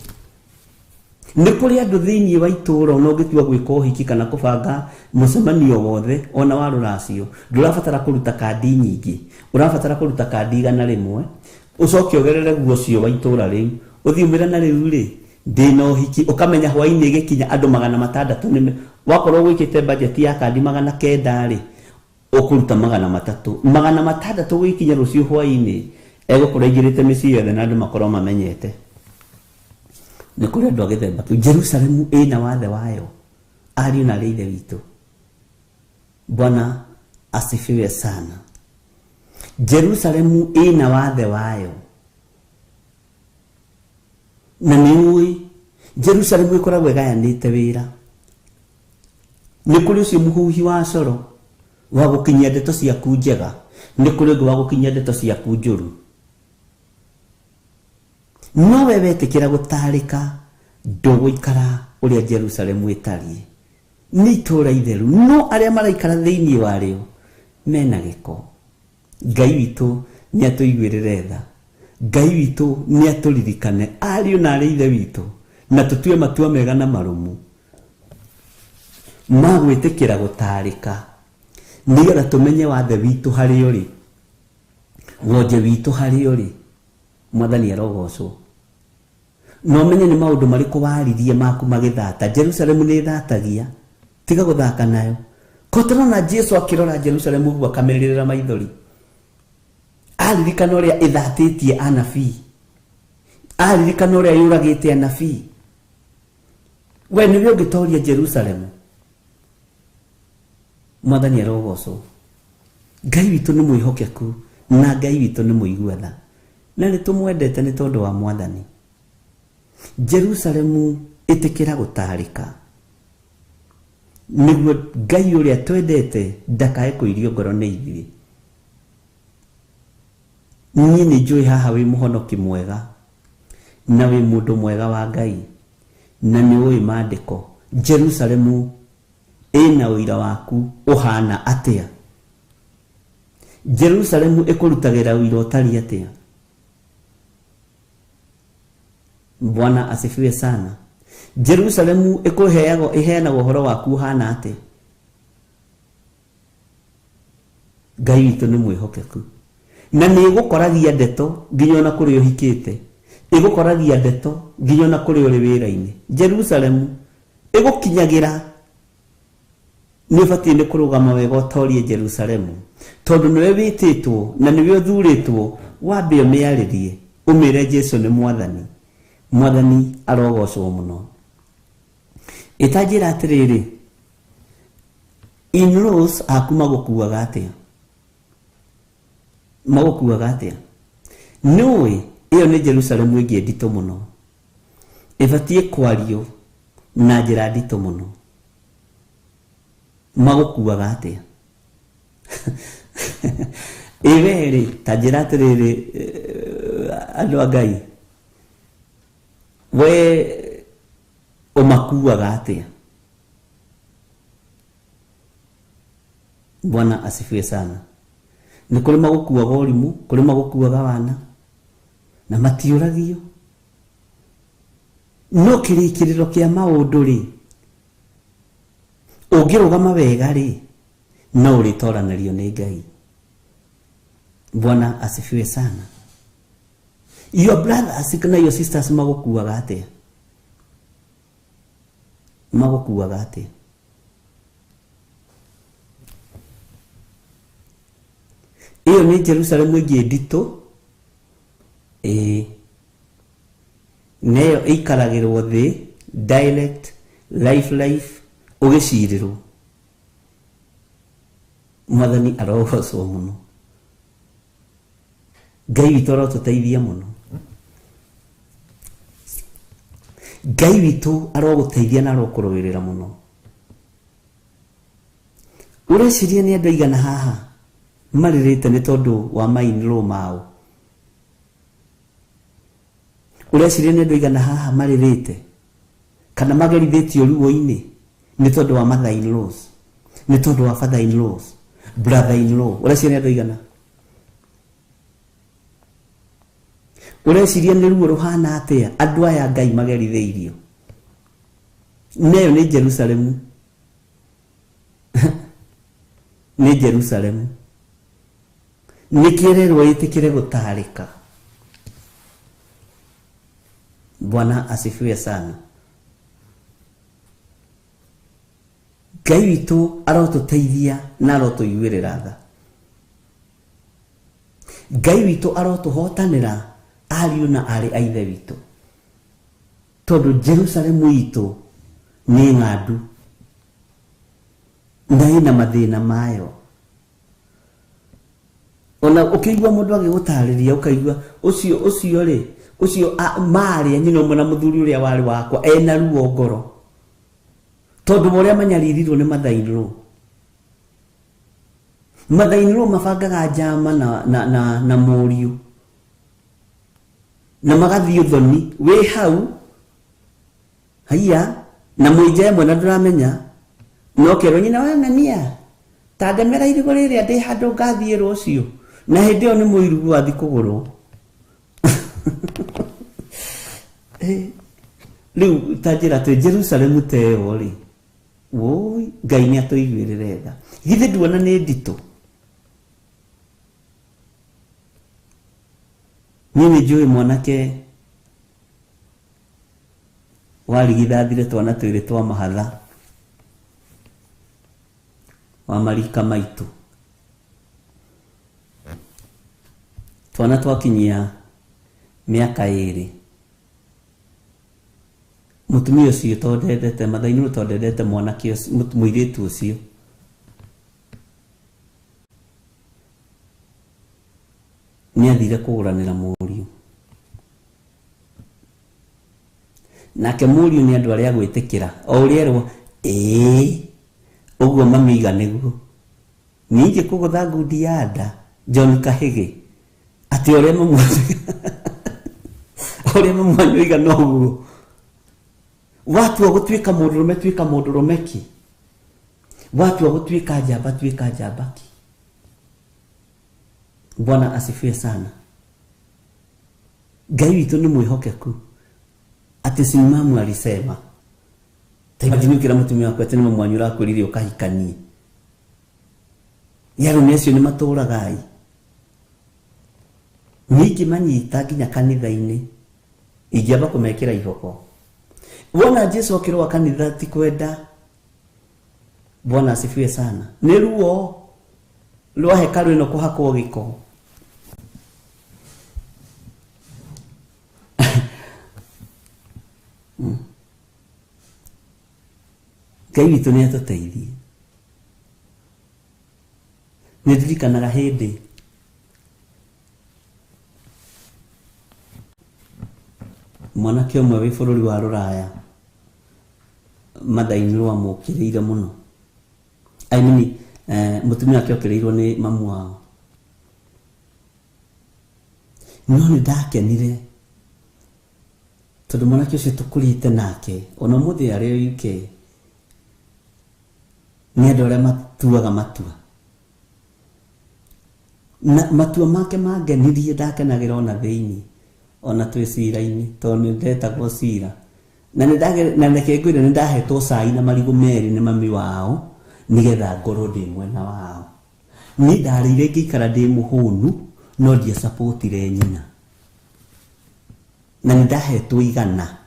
C: Nĩ kũrĩ andũ thĩinĩ wa itũra ona ũngĩtua gwĩka ũhiki kana kũbanga mũcemanio wothe ona wa rũracio, ndũrabatara kũruta kandi nyingĩ, ũrabatara kũruta kandi 100 ũcoke ũgerere guo ũcio wa itũra rĩu ũthiĩ ũmĩre na rĩu rĩ ndĩna ũhiki, ũkamenya hwainĩ ĩgĩkinya andũ 600 nĩ wakorwo gwĩkĩte budget ya kandi 900 rĩ ũkũruta 300 600 gũgĩkinya rũciũ hwainĩ egũkorwo aingĩrĩte mĩciĩ yothe na andũ makorwo mamenyete. Nĩ kũrĩ andũ a gĩthemba kĩu. Jerusalemu ĩna wathe wayo, ariũ na arĩ ithe witũ. Bwana asifiwe sana. Jerusalemu ĩna wathe wayo, na nĩ ũĩ Jerusalemu ĩkoragwo ĩgayanĩte wĩra. Nĩ kũrĩ ũcio mũhuhi wa coro wa gũkinyia ndeto ciaku njega, nĩ kũrĩ ũngĩ wa gũkinyia ndeto ciaku njũru. No we wetĩkĩra gũtarĩka ndũgũikara ũrĩa Jerusalemu ĩtariĩ. Nĩ itũũra itheru, no arĩa maraikara thĩinĩ warĩo mena gĩko. Ngai witũ nĩ atũiguĩrĩre tha, Ngai witũ nĩ atũririkane ariũ na arĩ ithe witũ, na tũtue matua mega na marũmu ma gwĩtĩkĩra gũtarĩka, nĩgetha tũmenye wathe witũ harĩa ũrĩ, wonje witũ harĩa ũrĩ. Mwathani arogocwo. No menye nĩ maũndũ marĩkũ waririe maku magĩthata. Jerusalemu nĩ ĩthatagia, tiga gũthaka nayo. Ko tũrona Jesu akĩrora Jerusalemu ũguo akamĩrĩrĩra maithori, aririkana ũrĩa ĩthatĩtie anabii, aririkana ũrĩa yũragĩte anabii. We nĩwe ũngĩtoria Jerusalemu. Mwathani arogocwo. Ngai witũ nĩ mwĩhokeku na Ngai witũ nĩ mũigua tha, na nĩ tũmwendete nĩ tondũ wa Mwathani. Jerusalemu ĩtĩkĩra gũtarĩka nĩguo Ngai ũrĩa twendete ndakae kũirio ngoro nĩ ithuĩ. Niĩ nĩ njũĩ haha wĩ mũhonoki mwega na wĩ mũndũ mwega wa Ngai na nĩ ũĩ maandĩko. Jerusalemu ĩna ũira waku ũhana atĩa? Jerusalemu ĩkũrutagĩra ũira ũtariĩ atĩa? Bwana asifiwe sana. Jerusalemu ĩkũheagwo ĩheanaga ũhoro waku ũhana atĩa? Ngai witũ nĩ mwĩhokeku na nĩ ĩgũkoragia ndeto nginya ona kũrĩa ũhikĩte, ĩgũkoragia ndeto nginya ona kũrĩa ũrĩ wĩra-inĩ. Jerusalemu ĩgũkinyagĩra. Nĩ ũbatiĩ nĩ kũrũgama wega ũtorie Jerusalemu, tondũ nĩwe wĩtĩtwo na nĩwe ũthurĩtwo. Wambe ũmĩarĩrie ũmĩre Jesu nĩ Mwathani. Mwathani arogocwo mũno. Ĩtanjĩra atĩrĩrĩ, in-laws aku magũkuaga atĩa? Magũkuaga atĩa? Nĩũĩ ĩyo nĩ Jerusalemu ĩngĩ nditũ mũno, ĩbatiĩ kwario na njĩra nditũ mũno. Magũkuaga atĩa? Ĩwe rĩ, ta njĩra atĩrĩrĩ, andũ a Ngai, we ũmakuaga atĩa? Bwana asifiwe sana. Nĩ kũrĩ magũkuaga ũrimũ, kũrĩ magũkuaga wana na matiũragio. No kĩrĩkĩrĩro kĩa maũndũ rĩ, ũngĩrũgama wega rĩ, no ũrĩtoranĩrio nĩ Ngai. Bwana asifiwe sana. Your brothers na your sisters magũkuaga atĩa? Magũkuaga atĩa? Ĩyo nĩ Jerusalemu ĩngĩ nditũ, ĩĩ, neyo ĩikaragĩrwo thĩ direct life life ũgĩcirĩrwo. Mwathani arogocwo mũno, Ngai witũ arotũteithia mũno, Ngai witũ arogũteithia na arokũrũĩrĩra mũno. Ũreciria nĩ andũ aigana haha marĩrĩte nĩ tondũ wa ma-in-law mao? Ũreciria nĩ andũ aigana haha marĩrĩte kana magerithĩtio ruo-inĩ nĩ tondũ wa mother-in-laws, nĩ tondũ wa father-in-laws, brother-in-law? Ũreciria nĩ andũ aigana? Ũreciria nĩ ruo rũhana atĩa andũ aya Ngai magerithĩirio? Neyo nĩ Jerusalemu, nĩ Jerusalemu. Nĩkĩererwo ĩtĩkĩre gũtarĩka. Bwana asifiwe sana. Ngai witũ arotũteithia na arotũiguĩrĩra tha. Ngai witũ arotũhotanĩra ariũ na aarĩ a ithe witũ, tondũ Jerusalemu itũ nĩ ng'andu na ĩna mathĩna mayo. Ona ũkĩigua mũndũ agĩgũtarĩria ũkaigua ũcio ũcio rĩ, ũcio marĩ nyina ũmwe na mũthuri ũrĩa warĩ wakwa ena ruo ngoro tondũ ũrĩa manyaririrwo nĩ mother-in-law. Mother-in-law mabangaga njama na mũriũ na magathiĩ ũthoni wĩ hau haiya na mwĩnja ĩmwe na ndũramenya, no kerwo nyina wa ng'ania ta ndemera irigũ rĩrĩa ndĩ handũ ngathiĩ rũciũ, na hĩndĩ ĩyo nĩ mũirugu wathiĩ kũgũrwo. Rĩu ta njĩra twĩ Jerusalemu ta ĩyo rĩ, woi Ngai nĩ atũiguĩrĩre tha. Githĩ nduona nĩ nditũ? Niĩ nĩ njũĩ mwanake warigithathire twana twĩrĩ twa mahatha wa marika maitũ, twana twakinyia mĩaka 2. Mũtumia ũcio tondũ ndendete mother-in-law, tondũ ndendete mwanake ũcio, mũirĩtu ũcio, nĩ athire kũgũranĩra mũriũ. Nake mũriũ nĩ andũ arĩa gwĩtĩkĩra o ũrĩa erwo ĩĩ ũguo mamiga nĩguo. Ningĩ kũgũtha ngundi ya nda John Kahĩgĩ atĩ ũrĩa ũrĩa mamwanyu oiga noguo. Watua gũtuĩka mũndũrũme tuĩka mũndũrũme ki, watua gũtuĩka njamba tuĩka njamba ki. Bwana asifiwe sana. Ngai witũ nĩ mwĩhokeku atĩ simamu alisema. Ta imagine ũkĩra mũtumia waku atĩ nĩ mamwanyu ũrakwĩrire ũkahikanie, yarũme acio nĩ matũraga ai. Ningĩ manyita nginya kanitha-inĩ ingĩamba kũmekĩra ihoko. Wona Jesu akĩrũa kanitha ti kwenda. Bwana asifiwe sana. Nĩ ruo rwa hekarũ ĩno kũhakwo gĩko. Ngai witũ nĩ atũteithie. Nĩ ndirikanaga hĩndĩ mwanake ũmwe wĩ bũrũri wa Rũraya mother-in-law amũkĩrĩire mũno. I mean, mũtumia wake okĩrĩirwo nĩ mamu wao. No nĩ ndakenire tondũ mwanake ũcio tũkũrĩte nake ona ũmũthĩ arĩ UK nĩ andũ arĩa matuaga matua, na matua make mangenirie, ndakenagĩra ona thĩinĩ ona twĩ cira-inĩ tondũ nĩ ndetagwo cira. Na nĩ reke ngwĩre nĩ ndahetwo cai na marigũ merĩ nĩ mami wao nĩgetha ngorwo ndĩ mwena wao. Niĩ ndarĩire ngĩikara ndĩ mũhũnu no ndiacapotire nyina, na nĩ ndahetwo igana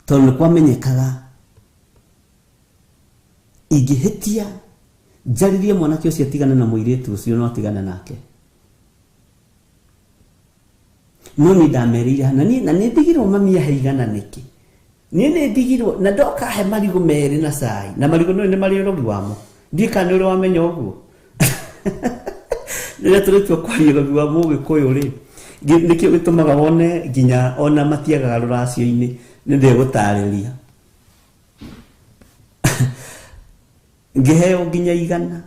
C: tondũ nĩ kwamenyekaga ingĩhĩtia Njarĩrie mwanake ũcio atigane na mũirĩtu ũcio no atigane nake. No niĩ ndamerĩire na niĩ na nĩ ndigirwo mami ahe igana nĩkĩ? Niĩ nĩ ndigirwo na ndoka he marigũ merĩ na cai na marigũ nĩ marĩ ũrogi wamo. Ndiũĩ kana nĩ ũrĩ wamenya ũguo. Rĩrĩa tũrĩtua kwaria ũrogi wa mũgĩkũyũ rĩ, nĩkĩo gĩtũmaga wone nginya ona matiagaga rũracio-inĩ nĩ ndĩgũtarĩria. Ngĩheo nginya igana.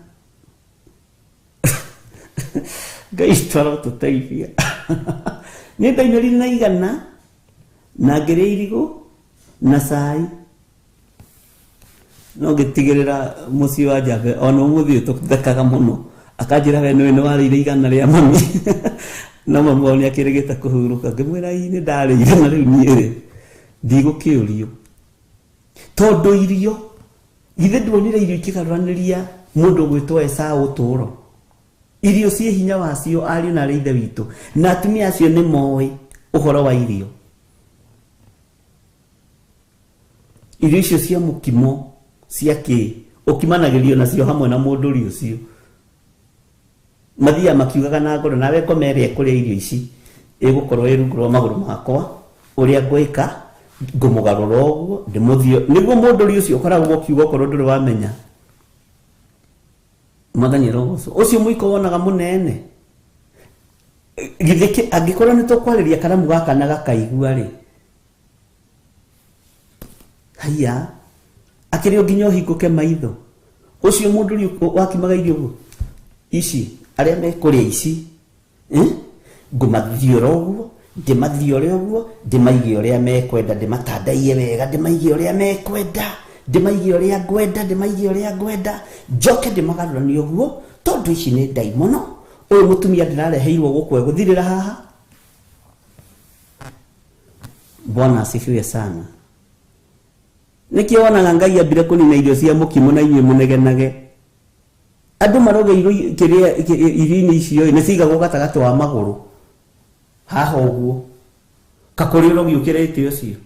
C: Ngai twarotũteithia. Niĩ ndaimĩrire na igana na ngĩrĩa irigũ na cai no ngĩtigĩrĩra mũciĩ wa Njambe ona ũmũthĩ ũyũ tũthekaga mũno akanjĩra we nĩwe nĩwarĩire igana rĩa mami no mami wao nĩakĩrĩgĩte kũhurũka ngĩmwĩra ii nĩ ndarĩire na rĩu niĩ rĩ ndigũkĩũrio tondũ irio githĩ nduonire irio ikĩgarũranĩria mũndũ ũgwĩtwo Esau ũtũũro. Irio ciĩ hinya wacio ariũ na arĩ ithe witũ na atumia acio nĩ moĩ ũhoro wa irio. Irio icio cia mũkimo cia kĩ ũkimanagĩrio nacio hamwe na mũndũri ũcio mathiaga makiugaga na ngoro nawe ngoma ĩrĩa ĩkũrĩa irio ici ĩgũkorwo ĩ rungu rwa magũrũ makwa ũrĩa ngwĩka ngũmũgarũra ũguo ndĩmũthio nĩguo mũndũri ũcio ũkoragwo ũkiuga okorwo ndũrĩ wamenya. Mwathani arogocwo. Ũcio mũiko wonaga mũnene githĩ angĩkorwo nĩ tũkwarĩria karamu gaka na gakaigua rĩ haiya akĩrĩ o nginya ũhingũke maitho. Ũcio mũndũri wakimaga irio ũguo ici arĩa mekũrĩa ici ngũmathiũra ũguo ndĩmathiũre ũguo ndĩmaige ũrĩa mekwenda ndĩmatandaiye wega ndĩmaige ũrĩa mekwenda ndĩmaige ũrĩa ngwenda ndĩmaige ũrĩa ngwenda njoke ndĩmagarũranie ũguo tondũ ici nĩ ndaimono. Ũyũ mũtumia ndĩrareheirwo gũkũ egũthirĩra haha. Bwana asifiwe sana. Nĩkĩo wonaga Ngai ambire kũnina irio cia mũkimo na inyuĩ mũnegenage. Andũ marogeirwo kĩrĩa irio-inĩ icio nĩ cigagwo gatagatĩ wa magũrũ haha ũguo kakũrĩ ũrogi ũkĩrĩte ũcio.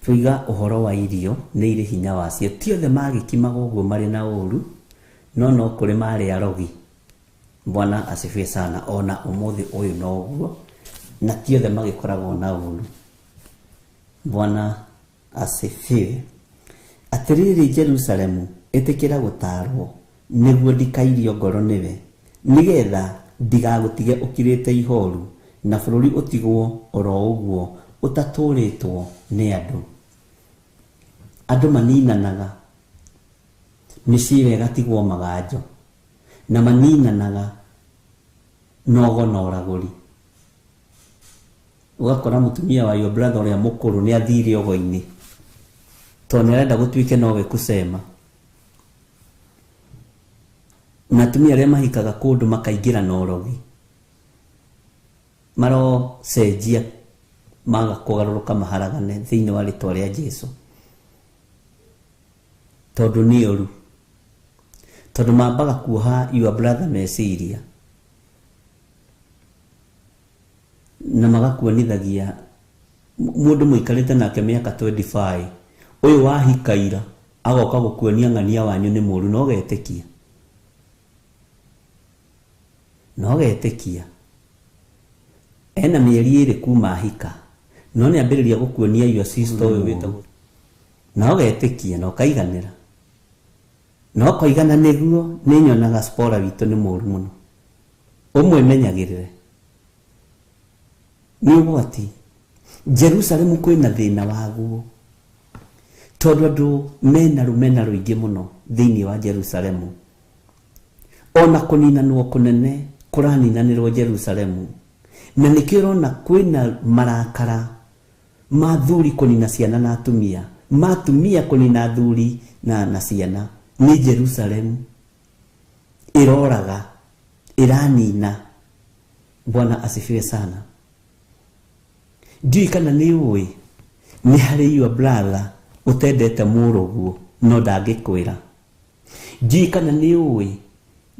C: Tuiga ũhoro wa irio nĩ irĩ hinya wacio. Ti othe magĩkimaga ũguo marĩ na ũru no no kũrĩ marĩ arogi. Bwana asifiwe sana. Ona ũmũthĩ ũyũ noguo na ti othe magĩkoragwo na ũru. Bwana asifiwe. Atĩrĩrĩ Jerusalemu ĩtĩkĩra gũtaarwo nĩguo ndikairio ngoro nĩwe nĩgetha ndigagũtige ũkirĩte ihoru na bũrũri ũtigwo oro ũguo ũtatũrĩtwo nĩ andũ. Andũ maninanaga mĩciĩ ĩrĩa ĩgatigwo maganjo na maninanaga nogo na ũragũri. Ũgakora mũtumia wa your brother ũrĩa mũkũrũ nĩ athire ũgo-inĩ tondũ nĩ arenda gũtuĩke nowe kusema. Na atumia arĩa mahikaga kũndũ makaingĩra na ũrogi marocenjia maga kũgarũrũka maharagane thĩinĩ wa rĩtwa rĩa Jesũ tondũ nĩ ũru tondũ mambaga kuoha your brother meciria na magakuonithagia mũndũ mũikarĩte nake mĩaka 25 ũyũ wahikaira agoka gũkuonia ng'ania wanyu nĩ mũru no getĩkia no getĩkia ena mĩeri ĩrĩ kuma ahika no nĩ ambĩrĩria gũkuonia your sister ũyũ wĩtagwo na ũgetĩkia na ũkaiganĩra na ũkoigana nĩguo nĩ nyonaga spora witũ nĩ mũru mũno ũmwe menyagĩrĩre nĩ ũgwati. Jerusalemu kwĩna thĩna waguo tondũ andũ mena rũmena rũingĩ mũno thĩinĩ wa Jerusalemu. Ona kũninanwo kũnene kũraninanĩrwo Jerusalemu na nĩkĩo ũrona kwĩna marakara ma thuri kũnina ciana na atumia ma atumia kũnina thuri na ciana. Nĩ Jerusalemu ĩroraga ĩranina. Bwana asifiwe sana. Ndiũĩ kana nĩ ũĩ nĩ harĩ your brother ũtendete mũrũguo no ndangĩkwĩra. Ndiũĩ kana nĩ ũĩ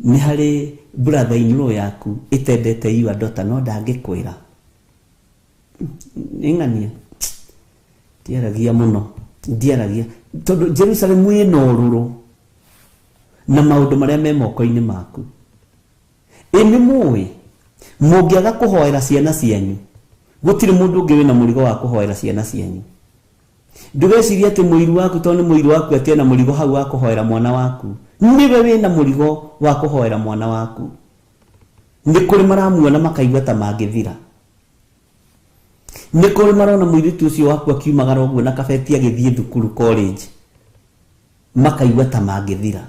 C: nĩ harĩ brother in law yaku ĩtendete your daughter no ndangĩkwĩra. Nĩ ng'ania ndiaragia mũno ndiaragia tondũ Jerusalemu ĩna ũrũrũ. Na maũndũ marĩa me moko-inĩ maku. Ĩ nĩ mũĩ mũngĩaga kũhoera ciana cianyu, gũtirĩ mũndũ ũngĩ wĩna mũrigo wa kũhoera ciana cianyu. Ndũgecirie atĩ mũiru waku tondũ nĩ mũiru waku atĩ ena mũrigo hau wa kũhoera mwana waku. Nĩwe wĩna mũrigo wa kũhoera mwana waku. Nĩ kũrĩ maramuona makaigua ta mangĩthira. Nĩ kũrĩ marona mũirĩtu ũcio waku akiumagara ũguo na kabeti agĩthiĩ thukuru college, makaigua ta mangĩthira.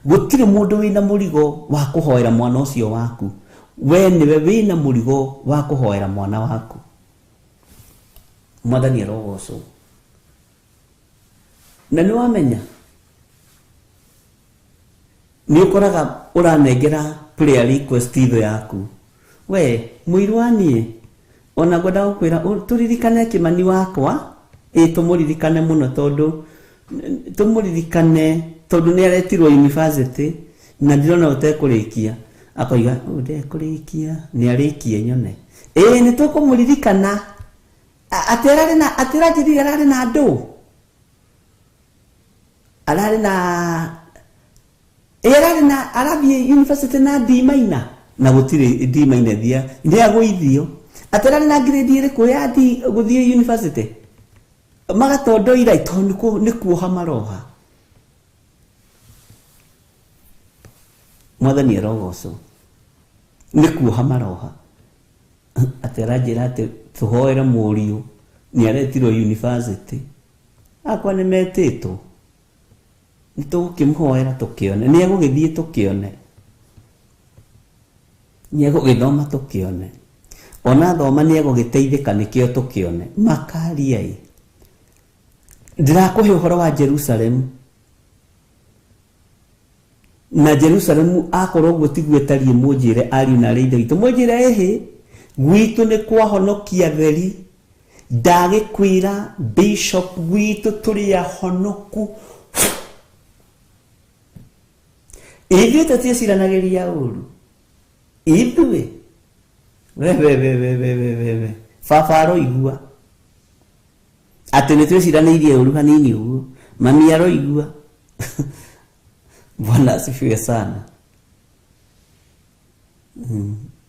C: Gũtirĩ mũndũ wĩna mũrigo wa kũhoera mwana ũcio waku. We nĩwe wĩna mũrigo wa kũhoera mwana waku. Mwathani arogocwo. Na nĩ wamenya nĩ ũkoraga ũranengera prayer request thũ yaku. We mũiru wa niĩ ona ngwenda gũkwĩra tũririkane Kĩmani wakwa, ĩ tũmũririkane mũno tondũ tũmũririkane tondũ nĩ aretirwo university na ndirona ũtekũrĩkia. Akoiga ũyũ ndekũrĩkia, nĩ arĩkie nyone. Ĩ nĩ tũkũmũririkana. Atĩ ararĩ na, atĩ ũranjĩrire ararĩ na andũ. Ararĩ na, ĩ ararĩ na, arathiĩ university na D minor. Na gũtirĩ D minor thia, nĩ agũithio. Atĩ ararĩ na grade ĩrĩkũ ya D gũthiĩ university? Magatondoira tondũ nĩ kuoha maroha. Mwathani arogocwo. Nĩ kuoha maroha. Atĩ aranjĩra atĩ tũhoere mũriũ nĩ aretirwo university. Akwa nĩ metĩtwo. Nĩ tũgũkĩmũhoera tũkĩone. Nĩ egũgĩthiĩ tũkĩone. Nĩ egũgĩthoma tũkĩone. Ona thoma nĩ egũgĩteithĩka nĩkĩo tũkĩone. Makaria ĩ. Ndĩrakũhe ũhoro wa Jerusalemu. Na Jerusalemu akorwo ũguo tiguo ĩtariĩ, mũnjĩre ariũ na arĩ ithe witũ. Mũnjĩre ĩhĩ, gwitũ nĩ kwahonokia theri. Ndagĩkwĩra bishop gwitũ tũrĩ ahonoku. Ithuĩ tũtiĩciranagĩria ũru. Ithuĩ. We, we, we, we, we, we, we, we. Baba aroigua. Atĩ nĩ twĩciranĩirie ũru hanini ũguo. Mami aroigua. Bwana asifiwe sana.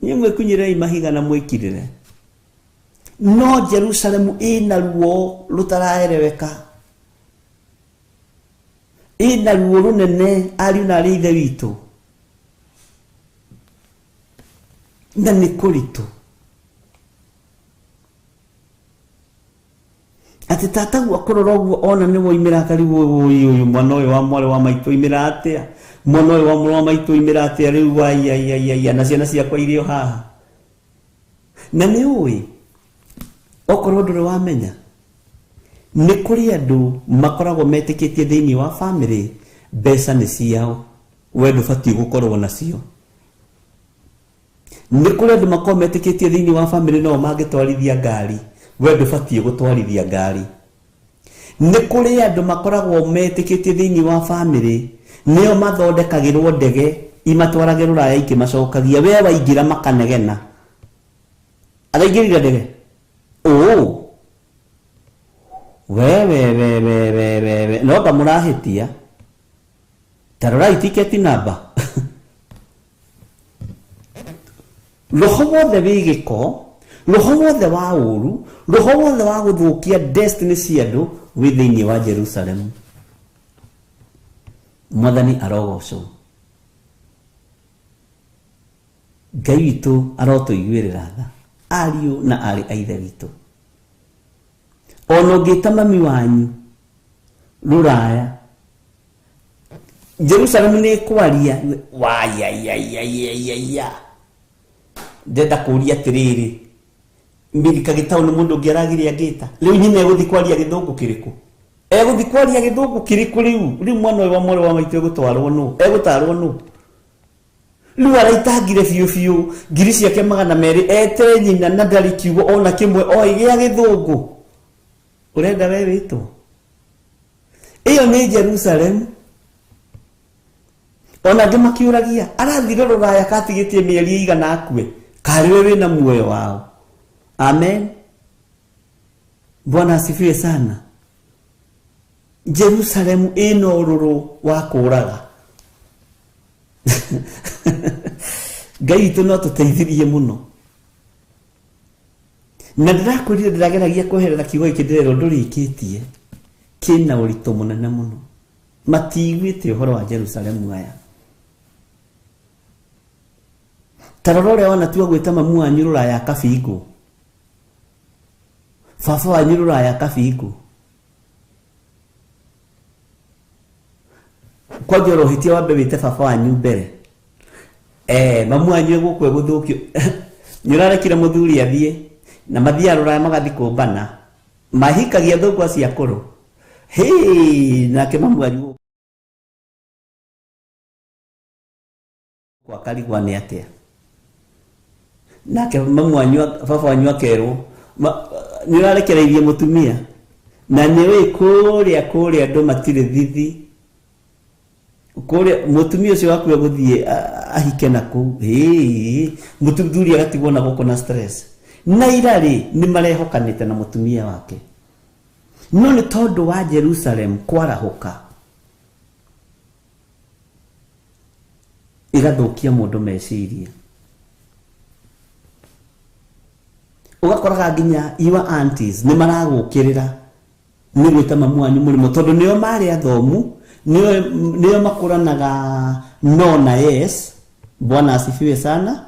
C: Niĩ mwĩkunyĩrei mahiga na mwĩkirĩre. No Jerusalemu ĩna ruo rũtaraereweka. Ĩna ruo rũnene ariũ na arĩ ithe witũ. Na nĩ kũritũ. Atĩ tataguo akũrora ũguo ona nĩ woimĩra akarigwo ũyũ ũyũ mwana ũyũ wa mwarĩ wa maitũ oimĩra atĩa? Mwana ũyũ wa mwarĩ wa maitũ oimĩra atĩa rĩu wai ai ai ai na ciana ciakwa irĩ o haha. Na nĩ ũĩ okorwo ndũrĩ wamenya nĩ kũrĩ andũ makoragwo metĩkĩtie thĩinĩ wa family mbeca nĩ ciao, we ndũbatiĩ gũkorwo nacio. Nĩ kũrĩ andũ makoragwo metĩkĩtie thĩinĩ wa family no mangĩtwarithia ngari, we ndũbatiĩ gũtwarithia ngari. Nĩ kũrĩ andũ makoragwo metĩkĩtie thĩinĩ wa family nĩo mathondekagĩrwo ndege imatwarage rũraya ikĩmacokagia, we waingĩra makanegena. Araingĩrire ndege? Ũ. We, we, we, we, we, we, we. No ngamũrahĩtia. Ta rorai tiketi namba. Roho wothe wĩ gĩko, roho wothe wa ũru, roho wothe wa gũthũkia destiny cia andũ wĩ thĩinĩ wa Jerusalemu. Mwathani arogocwo. Ngai witũ arotũiguĩrĩra tha, ariũ na aarĩ a ithe witũ. Ona ũngĩta mami wanyu rũraya, Jerusalemu nĩ ĩkwaria, wayayayayayaya. Ndenda kũũria atĩrĩrĩ, Milika Gĩtaũ nĩ mũndũ ũngĩ aragire angĩta. Rĩu nyina egũthiĩ kwaria gĩthũngũ kĩrĩkũ? Egũthiĩ kwaria gĩthũngũ kĩrĩkũ rĩu? Rĩu mwana ũyũ wa mwarĩ wa maitũ egũtwarwo nũ? Egũtarwo nũ? Rĩu araitangire biũ biũ ngiri ciake magana merĩ ete nyina na ndarĩ kiugo ona kĩmwe oĩ gĩa gĩthũngũ. Ũrenda we wĩtwo? Ĩyo nĩ Jerusalemu. Ona angĩ makĩũragia, arathire rũraya katigĩtie mĩeri ĩigana akue? Karĩ we wĩna muoyo wao. Amen. Bwana asifiwe sana. Jerusalemu ĩna ũrũrũ wa kũraga. Ngai witũ no tũteithirie mũno. Na ndĩrakwĩrire ndĩrageragia kweherera kiugo gĩkĩ ndĩrerwo ndũrĩkĩtie, kĩna ũritũ mũnene mũno. Matiiguĩte ũhoro wa Jerusalemu aya. Ta rora ũrĩa wanatua gwĩta mamu wanyu rũraya kabingũ, baba wanyu rũraya kabingũ. Kwanja ũrohĩtia wambe wĩte baba wanyu mbere. Mamu wanyu egũkũ egũthũkio. Nĩ ũrarekire mũthuri athiĩ na mathiaga rũraya magathiĩ kũmbana, mahikagia thũngũ acio akũrũ. Hĩ, nake mamu wanyu gũkũ akarigwo nĩ atĩa. Nake mamu wanyu, baba wanyu akerwo nĩ ũrarekereirie mũtumia na nĩ ũĩ kũrĩa kũrĩa andũ matirĩ thithi. Kũrĩa mũtumia ũcio waku egũthiĩ ahike na kũu. Hĩ, mũthuri agatigwo na gũkũ na stress. Na ira rĩ nĩ marehokanĩte na mũtumia wake. No nĩ tondũ wa Jerusalem kwarahũka ĩgathũkia mũndũ meciria. Ũgakoraga nginya your aunties nĩ maragũkĩrĩra nĩ gwĩta mamu wanyu mũrĩmo, tondũ nĩo marĩ athomu, nĩo makũranaga no na yes. Bwana asifiwe sana.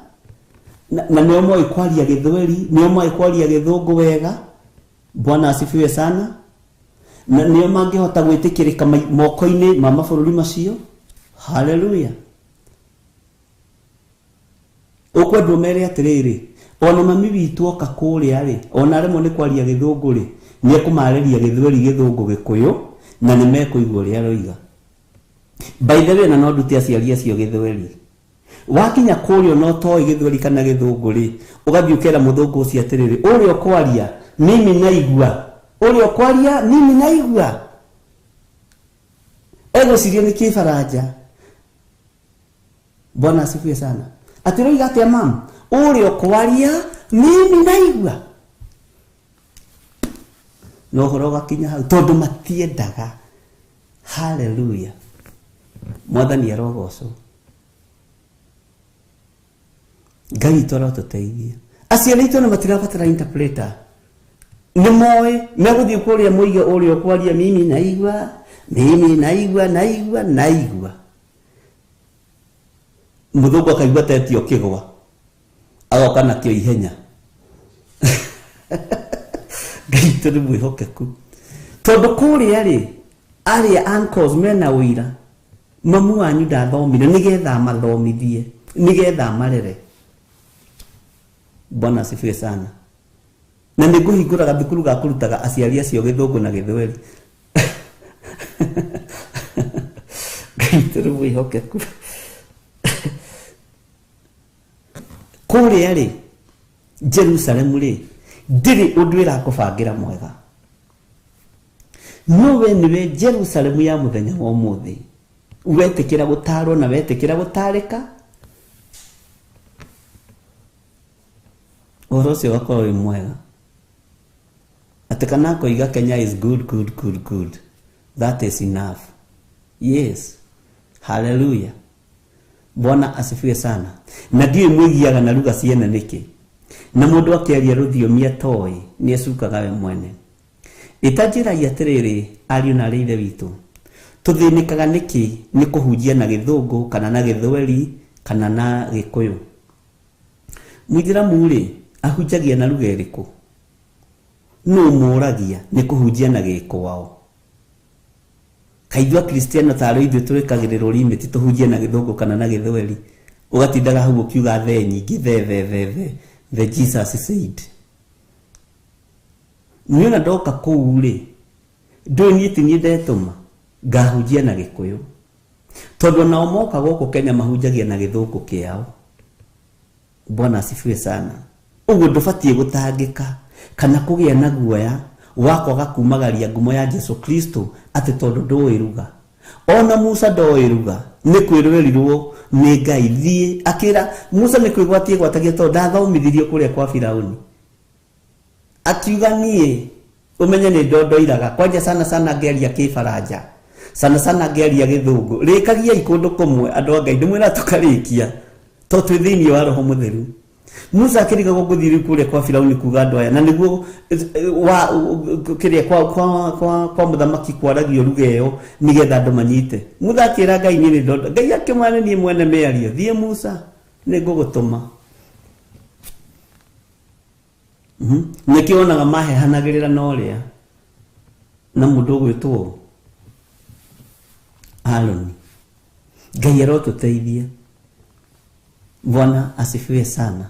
C: Na nĩo moĩ kwaria Gĩthweri, nĩo moĩ kwaria Gĩthũngũ wega. Bwana asifiwe sana. Na nĩo mangĩhota gwĩtĩkĩrĩka moko-inĩ ma mabũrũri macio. Haleluya. Ũkwendwo mere atĩrĩrĩ, ona mami witũ oka kũrĩa rĩ, ona aremwo nĩ kwaria Gĩthũngũ rĩ, nĩ ekũmarĩria Gĩthweri, Gĩthũngũ, Gĩkũyũ, na nĩ mekũigua ũrĩa aroiga. By the way, na no ndute aciari acio Gĩthweri. Wakinya kũrĩa ona ũtoĩ Gĩthweri kana Gĩthũngũ rĩ, ũgathiĩ ũkera mũthũngũ ũcio atĩrĩrĩ, ũrĩa ũkwaria mimi naigua, ũrĩa ũkwaria mimi naigua. Egwĩciria nĩ kĩbaranja. Bwana asifiwe sana. Atĩroiga atĩa mam? Ũrĩa ũkwaria mimi naigua. No ũhoro ũgakinya hau tondũ matiendaga. Haleluya. Mwathani arogocwo. Ngai witũ arotũteithia. Aciari aitũ ona matirabatara interpreter. Nĩ moĩ megũthiĩ kũrĩa moige ũrĩa ũkwaria mimi naigua, mimi naigua, naigua, naigua. Mũthũngũ akaigua ta etio kĩgwa, agoka nakĩo ihenya. Ngai witũ nĩ mwĩhokeku. Tondũ kũrĩa rĩ, arĩa uncles mena ũira, mamu wanyu ndathomire nĩgetha amathomithie, nĩgetha amarere. Bwana asifiwe sana. Na nĩ ngũhingũra gathukuru ga kũrutaga aciari acio Gĩthũngũ na Gĩthweri. Ngai witũ nĩ mwĩhokeku. Kũrĩa rĩ, Jerusalemu rĩ, ndĩrĩ ũndũ ĩrakũbangĩra mwega. No we nĩwe Jerusalemu ya mũthenya wa ũmũthĩ. Wetĩkĩra gũtarwo na wetĩkĩra gũtarĩka, ũhoro ũcio ũgakorwo wĩ mwega. Atĩ kana akoiga Kenya is good, good, good, good. That is enough. Yes. Hallelujah. Bwana asifiwe sana. Na ndiũĩ mwĩgiaga na lugha ciene nĩkĩ. Na mũndũ akĩaria rũthiomi atoĩ nĩ ecukaga we mwene. Ĩtanjĩrai atĩrĩrĩ, ariũ na arĩ ithe witũ, tũthĩnĩkaga nĩkĩ nĩ kũhunjia na Gĩthũngũ kana na Gĩthweri kana na Gĩkũyũ? Mũithĩramu rĩ, ahunjagia na lugha ĩrĩkũ? Nũ mũragia nĩ kũhunjia na gĩkwao? Kaĩ ithuĩ Akristiano tarĩ ithuĩ twĩkagĩrĩrwo limit tũhunjie na Gĩthũngũ kana na Gĩthweri? Ũgatindaga hau ũkiuga the nyingĩ, the, the, the, the, the Jesus said. Niĩ ona ndoka kũu rĩ, ndũĩ niĩ ti niĩ ndetũma, ngahunjia na Gĩkũyũ. Tondũ onao moka gũkũ Kenya mahunjagia na Gĩthũngũ kĩao. Bwana asifiwe sana. Ũguo ndũbatiĩ gũtangĩka kana kũgĩa na guoya wa kwaga kumagaria ngumo ya Jesu Kristo atĩ tondũ ndũĩ ruga. Ona Musa ndoĩ ruga, nĩ kwĩrwerirwo nĩ Ngai thiĩ akĩra Musa nĩ kwĩgwatia gwatagia tondũ ndathomithirio kũrĩa kwa Firauni. Akiuga niĩ ũmenye nĩ ndondoiraga kwanja sana sana ngĩaria kĩbaranja. Sana sana ngĩaria gĩthũngũ. Rĩkagiai kũndũ kũmwe andũ a Ngai, ndĩmwĩra tũkarĩkia to twĩ thĩinĩ wa Roho Mũtheru. Musa akĩrigagwo gũthiĩ rĩu kũrĩa kwa Firauni kuga andũ aya, na nĩguo wa kĩrĩa kwa mũthamaki kwaragio ruga ĩyo nĩgetha andũ manyite. Musa akĩra Ngai, niĩ nĩ ndonda. Ngai akĩmwĩra, niĩ mwene mĩario, thiĩ Musa, nĩngũgũtũma. Nĩkĩo wonaga mahehanagĩrĩra na ũrĩa na mũndũ ũgwĩtwo Harũni. Ngai arotũteithia. Bwana asifiwe sana.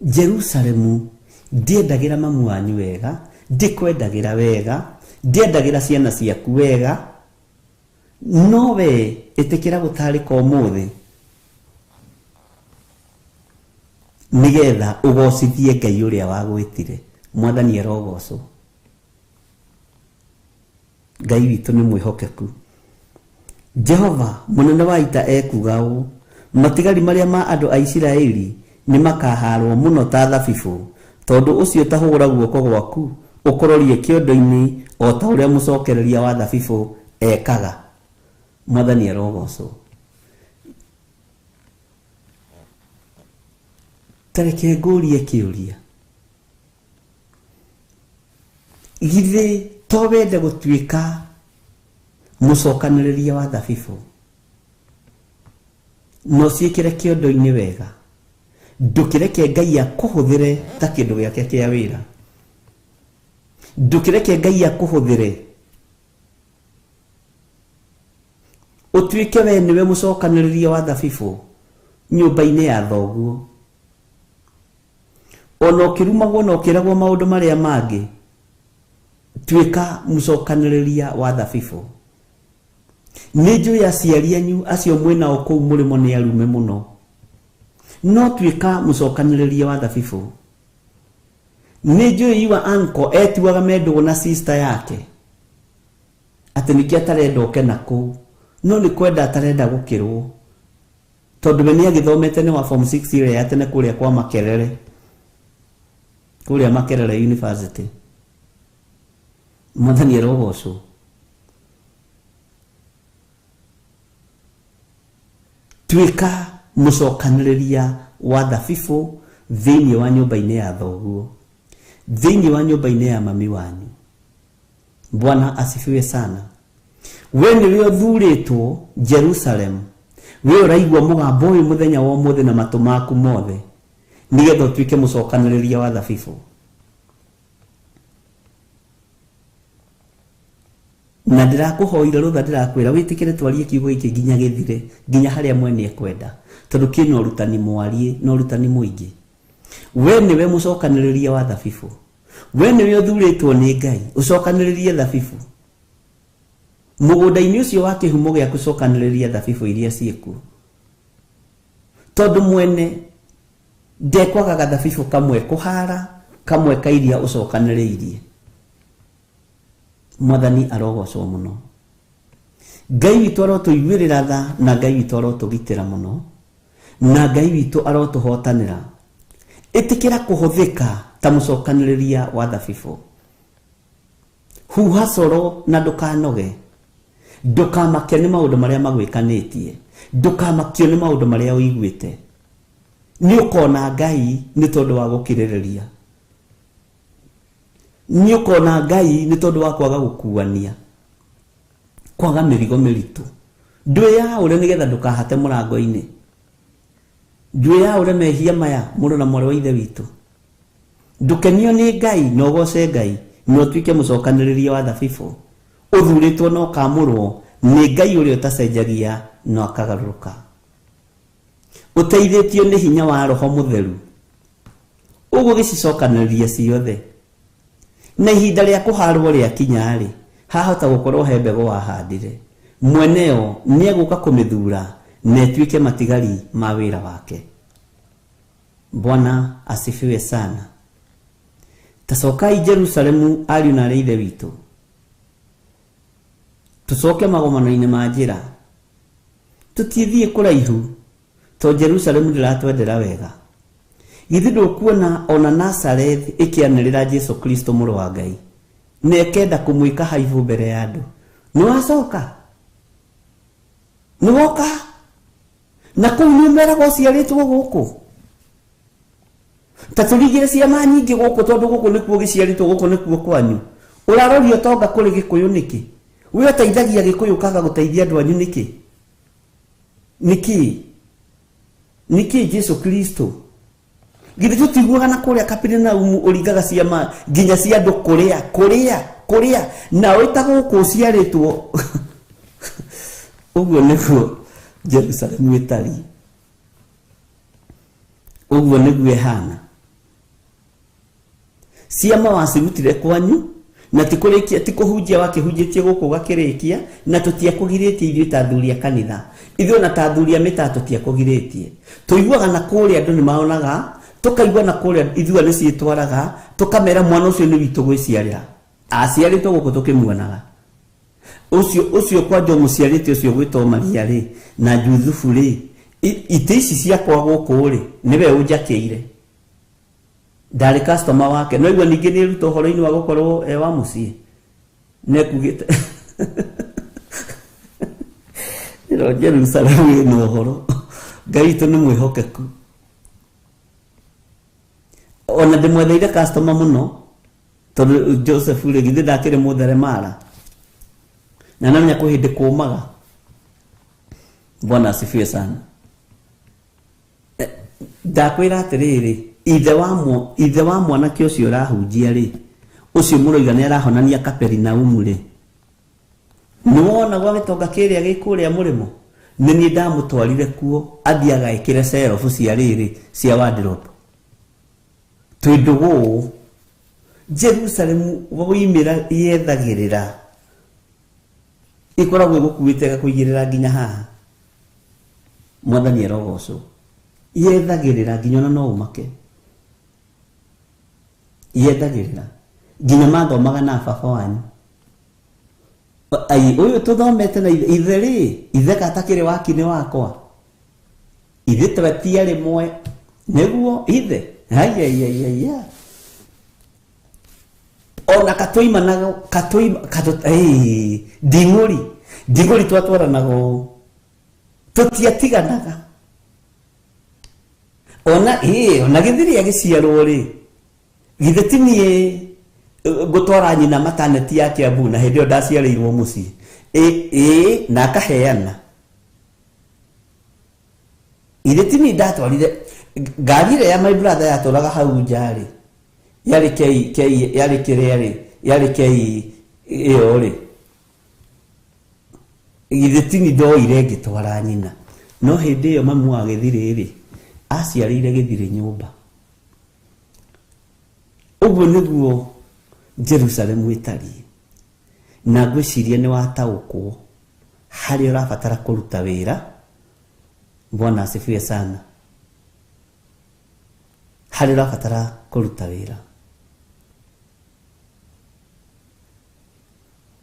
C: Jerusalemu ndiendagĩra mamu wanyu wega, ndikwendagĩra wega, ndiendagĩra ciana ciaku wega, no we ĩtĩkĩra gũtarĩka ũmũthĩ nĩgetha ũgocithie Ngai ũrĩa wagwĩtire. Mwathani arogocwo. Ngai witũ nĩ mwĩhokeku. Jehova mũnene wa ita ekuga ũũ, matigari marĩa ma andũ a Isiraeli nĩ makahaarwo mũno ta thabibũ, tondũ ũcio ta hũra guoko gwaku ũkororie kĩondo-inĩ o ta ũrĩa mũcokereria wa thabibũ ekaga. Mwathani arogocwo. Ta reke ngũrie kĩũria, githĩ to wende gũtuĩka mũcokanĩrĩria wa thabibũ na ũciĩkĩre kĩondo-inĩ wega, ndũkĩreke Ngai akũhũthĩre ta kĩndũ gĩake kĩa wĩra, ndũkĩreke Ngai akũhũthĩre ũtuĩke we nĩwe mũcokanĩrĩria wa thabibũ nyũmba-inĩ ya thoguo. Ona ũkĩrumagwo na ũkĩragwo maũndũ marĩa mangĩ, tuĩka mũcokanĩrĩria wa thabibũ. Nĩ njũĩ aciari anyu acio mwĩnao kũu mũrĩmo nĩ arume mũno, no tuĩka mũcokanĩrĩria wa thabibũ. Nĩ njũĩ your uncle etuaga me ndũgũ na sister yake atĩ nĩkĩo atarenda ũke na kũu, no nĩ kwenda atarenda gũkĩrwo, tondũ we nĩ agĩthomete nĩ wa form 6 ĩrĩa ya tene kũrĩa kwa Makerere, kũrĩa Makerere University. Mwathani arogocwo. Tuĩka mũcokanĩrĩria wa thabibũ thĩinĩ wa nyũmba-inĩ ya thoguo, thĩinĩ wa nyũmba-inĩ ya mami wanyu. Bwana asifiwe sana. We nĩwe ũthurĩtwo Jerusalem, we ũraigua mũgambo ũyũ mũthenya wa ũmũthĩ na matũ maku mothe, nĩgetha ũtuĩke mũcokanĩrĩria wa thabibũ. Na ndĩrakũhoire rũtha, ndĩrakwĩra wĩtĩkĩre twarie kiugo gĩkĩ nginya gĩthire, nginya harĩa mwene ekwenda, tondũ kĩna ũrutani mwarie na ũrutani mũingĩ. We nĩwe mũcokanĩrĩria wa thabibũ, we nĩwe ũthurĩtwo nĩ Ngai ũcokanĩrĩrie thabibũ mũgũnda-inĩ ũcio wa kĩhumo gĩa gũcokanĩrĩria thabibũ iria ciĩkuo, tondũ mwene ndekwagaga thabibũ kamwe kũhara kamwe ka iria ũcokanĩrĩirie. Mwathani arogocwo mũno. Ngai witũ arotũiguĩrĩra tha, na Ngai witũ arotũgitĩra mũno, na Ngai witũ arotũhotanĩra. Ĩtĩkĩra kũhũthĩka ta mũcokanĩrĩria wa thabibũ. Huha coro na ndũkanoge, ndũkamakio nĩ maũndũ marĩa magwĩkanĩtie, ndũkamakio nĩ maũndũ marĩa ũiguĩte. Nĩ ũkona Ngai nĩ tondũ wa gũkirĩrĩria, nĩ ũkona Ngai nĩ tondũ wa kwaga gũkuania, kwaga mĩrigo mĩritũ. Ndwĩyaũre nĩgetha ndũkahate mũrango-inĩ, ndwĩyaũre mehia maya mũrũ na mwarĩ wa ithe witũ. Ndũkenio nĩ Ngai na ũgoce Ngai na ũtuĩke mũcokanĩrĩria wa thabibũ ũthurĩtwo na ũkamũrwo nĩ Ngai ũrĩa ũtacenjagia na akagarũrũka, ũteithĩtio nĩ hinya wa Roho Mũtheru, ũgũgĩcicokanĩrĩria ciothe. Na ihinda rĩa kũharwo rĩakinya-rĩ, hahota gũkorwo he mbegũ wahandire, mweneo nĩ egũka kũmĩthura na ĩtuĩke matigari ma wĩra wake. Bwana asifiwe sana. Tacokai Jerusalemu ariũ na arĩ ithe witũ, tũcoke magomano-inĩ ma njĩra, tũtithiĩ kũraihu to Jerusalemu ndĩratwendera wega. Githĩ ndũkuona ona Nazareth ĩkĩanĩrĩra Jesu Kristo mũrũ wa Ngai? Na ĩkenda kũmwĩka haibũ mbere ya andũ. Nĩ wacoka? Nĩ woka? Na kũu nĩ ũmeraga ũciarĩtwo gũkũ? Ta tũringire ciama nyingĩ gũkũ tondũ gũkũ nĩkuo gĩciarĩtwo, gũkũ nĩkuo kwanyu. Ũraroria ũtonga kũrĩ Gĩkũyũ nĩkĩ? We ũteithagia Gĩkũyũ ũkaga gũteithia andũ anyu nĩkĩ? Nĩkĩ? Nĩkĩ Jesu Kristo? Githĩ tũtiguaga na kũrĩa Kaperinaumu ũringaga ciama nginya cia andũ kũrĩa, kũrĩa, kũrĩa, na wĩta gũkũ ũciarĩtwo. Ũguo nĩguo Jerusalemu ĩtariĩ. Ũguo nĩguo ĩhana. Ciama wacirutire kwanyu, na ti kũrĩkia, ti kũhunjia wakĩhunjĩtie gũkũ ũgakĩrĩkia, na tũtiakũgirĩtie ithuĩ ta athuri a kanitha. Ithuĩ ona ta athuri a mĩtaa tũtiakũgirĩtie. Tũiguaga na kũrĩa andũ nĩ maonaga, tũkaigua na kũrĩa ithua nĩ ciĩtwaraga, tũkamera mwana ũcio nĩ witũ gwĩciarĩra. Aciarĩtwo gũkũ tũkĩmuonaga. Ũcio, ũcio kwanja ũmũciarĩte ũcio gwĩtwo Maria rĩ, na Juthubu rĩ, itĩ ici ciakwa gũkũ rĩ, nĩwe ũnjakĩire. Ndarĩ customer wake. No igua ningĩ nĩ eruta ũhoro-inĩ wa gũkorwo e wa mũciĩ. Nĩekugĩte. Ĩno Jerusalemu ĩna ũhoro. Ngai witũ nĩ mwĩhokeku. Ona ndĩmwetheire customer mũno, tondũ Joseph rĩ, githĩ ndakĩrĩ mũtheremara. Na namenya kwĩ hĩndĩ kũmaga. Bwana asifiwe sana. Ndakwĩra atĩrĩrĩ, ithe wa mwanake ũcio ũrahunjia rĩ, ũcio mũroiga nĩ arahonania Kaperinaumu rĩ, nĩ wona gwa gĩtonga kĩrĩa gĩ kũrĩa mũrĩmo? Nĩ niĩ ndamũtwarire kuo athiĩ agaĩkĩre cerobu cia rĩrĩ cia wardrobe. Twĩ ndũgũ ũũ. Jerusalemu woimĩra yethagĩrĩra. Ĩkoragwo ĩgũkuĩte ĩgakũigĩrĩra nginya haha. Mwathani arogocwo. Yethagĩrĩra nginya ona no ũmake. Yethagĩrĩra nginya mathomaga na baba wanyu. Ai, ũyũ tũthomete na ithe rĩ, ithe gatakĩrĩ waki-inĩ wakwa. Ithe twetia rĩmwe nĩguo ithe. Ai, ai, ai, ai, ai. Ona katũimanaga, katũima, katũ, ei, nding'ũri, nding'ũri twatwaranaga ũũ. Tũtiatiganaga. Ona, ĩĩ, ona gĩthiri agĩciarwo rĩ, githĩ ti niĩ ngũtwara nyina mataneti ya Kiambu na hĩndĩ ĩyo ndaciarĩirwo mũciĩ. Ĩ, ĩ, na akaheana. Githĩ ti niĩ ndatwarire ngari ĩrĩa ya my brother yatũraga hau nja rĩ, yarĩ K, K, yarĩ kĩrĩa rĩ, yarĩ K ĩyo rĩ. Githĩ ti niĩ ndoire ngĩtwara nyina. No hĩndĩ ĩyo mamu wa gĩthirĩ rĩ, aciarĩire gĩthirĩ nyũmba. Ũguo nĩguo Jerusalemu ĩtariĩ. Na ngwĩciria nĩ wataũkwo harĩa ũrabatara kũruta wĩra. Bwana asifiwe sana. Harĩa ũrabatara kũruta wĩra.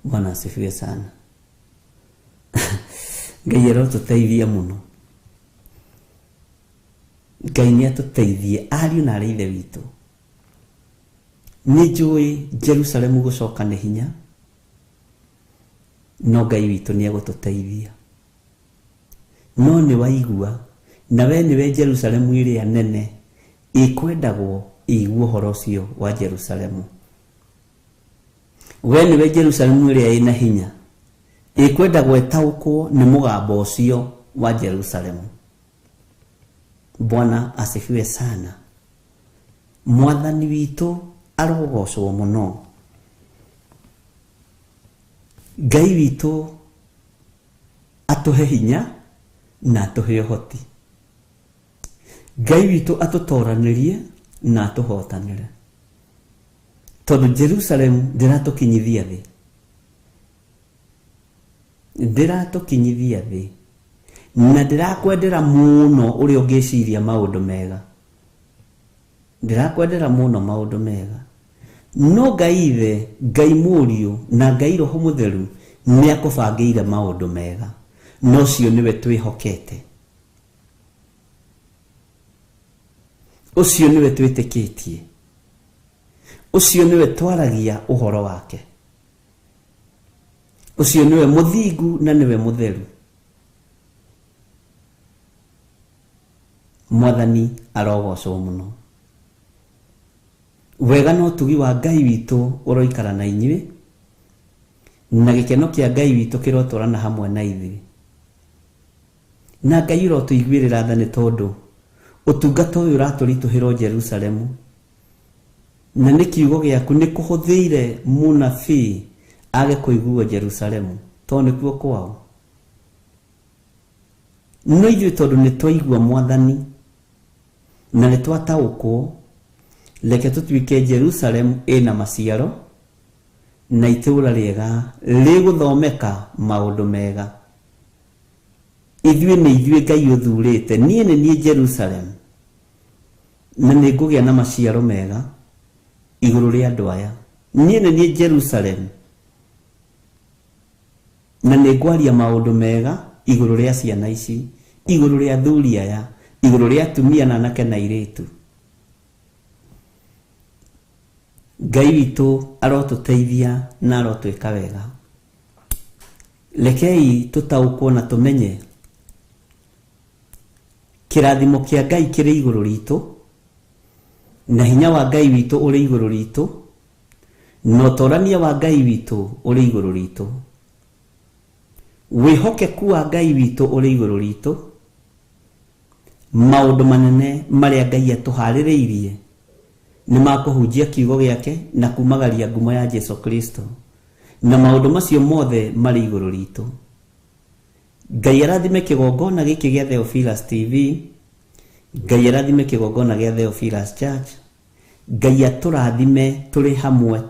C: Bwana asifiwe sana. Ngai arotũteithia mũno. Ngai nĩ atũteithie ariũ na arĩ ithe witũ. Nĩ njũĩ Jerusalemu gũcoka nĩ hinya, no Ngai witũ nĩ egũtũteithia. No nĩ waigua, na we nĩwe Jerusalemu ĩrĩa nene ĩkwendagwo ĩigue ũhoro ũcio wa Jerusalemu. We nĩwe Jerusalemu ĩrĩa ĩna hinya ĩkwendagwo ĩtaũkwo nĩ mũgambo ũcio wa Jerusalemu. Bwana asifiwe sana. Mwathani witũ arogocwo mũno. Ngai witũ atũhe hinya na atũhe ũhoti. Ngai witũ atũtoranĩrie na atũhotanĩre. Tondũ Jerusalemu ndĩratũkinyithia thĩ. Ndĩratũkinyithia thĩ. Na ndĩrakwendera mũno ũrĩa ũngĩciria maũndũ mega. Ndĩrakwendera mũno maũndũ mega. No Ngai Ithe, Ngai Mũriũ na Ngai Roho Mũtheru nĩ akũbangĩire maũndũ mega. No ũcio nĩwe twĩhokete. Ũcio nĩwe twĩtĩkĩtie. Ũcio nĩwe twaragia ũhoro wake. Ũcio nĩwe mũthingu na nĩwe mũtheru. Mwathani arogocwo mũno. Wega na ũtugi wa Ngai witũ ũroikara na inyuĩ, na gĩkeno kĩa Ngai witũ kĩrotwarana hamwe na ithuĩ. Na Ngai ũrotũiguĩrĩra tha nĩ tondũ ũtungata ũyũ ũratũritũhĩra o Jerusalemu, na nĩ kiugo gĩaku nĩ kũhũthĩire mũnabii age kũiguo Jerusalemu, tondũ nĩkuo kwao. No ithuĩ tondũ nĩ twaigua Mwathani na nĩ twataũkwo, reke tũtuĩke Jerusalemu ĩna maciaro na itũũra rĩega rĩgũthomeka maũndũ mega. Ithuĩ nĩ ithuĩ Ngai ũthurĩte, niĩ nĩ niĩ Jerusalemu, na nĩ ngũgĩa na maciaro mega igũrũ rĩa andũ aya. Niĩ nĩ niĩ Jerusalemu, na nĩ ngwaria maũndũ mega igũrũ rĩa ciana ici, igũrũ rĩa athuri aya, igũrũ rĩa atumia na anake na airĩtu. Ngai witũ arotũteithia na arotwĩka wega. Rekei tũtaũkwo na tũmenye kĩrathimo kĩa Ngai kĩrĩ igũrũ ritũ, na hinya wa Ngai witũ ũrĩ igũrũ ritũ, na ũtorania wa Ngai witũ ũrĩ igũrũ ritũ, wĩhokeku wa Ngai witũ ũrĩ igũrũ ritũ, maũndũ manene marĩa Ngai atũharĩrĩirie nĩ ma kũhunjia kiugo gĩake na kumagaria ngumo ya Jesu Kristo, na maũndũ macio mothe marĩ igũrũ ritũ. Ngai arathime kĩgongona gĩkĩ gĩa Theophilus TV, Ngai arathime kĩgongona gĩa Theophilus Church, Ngai atũrathime tũrĩ hamwe,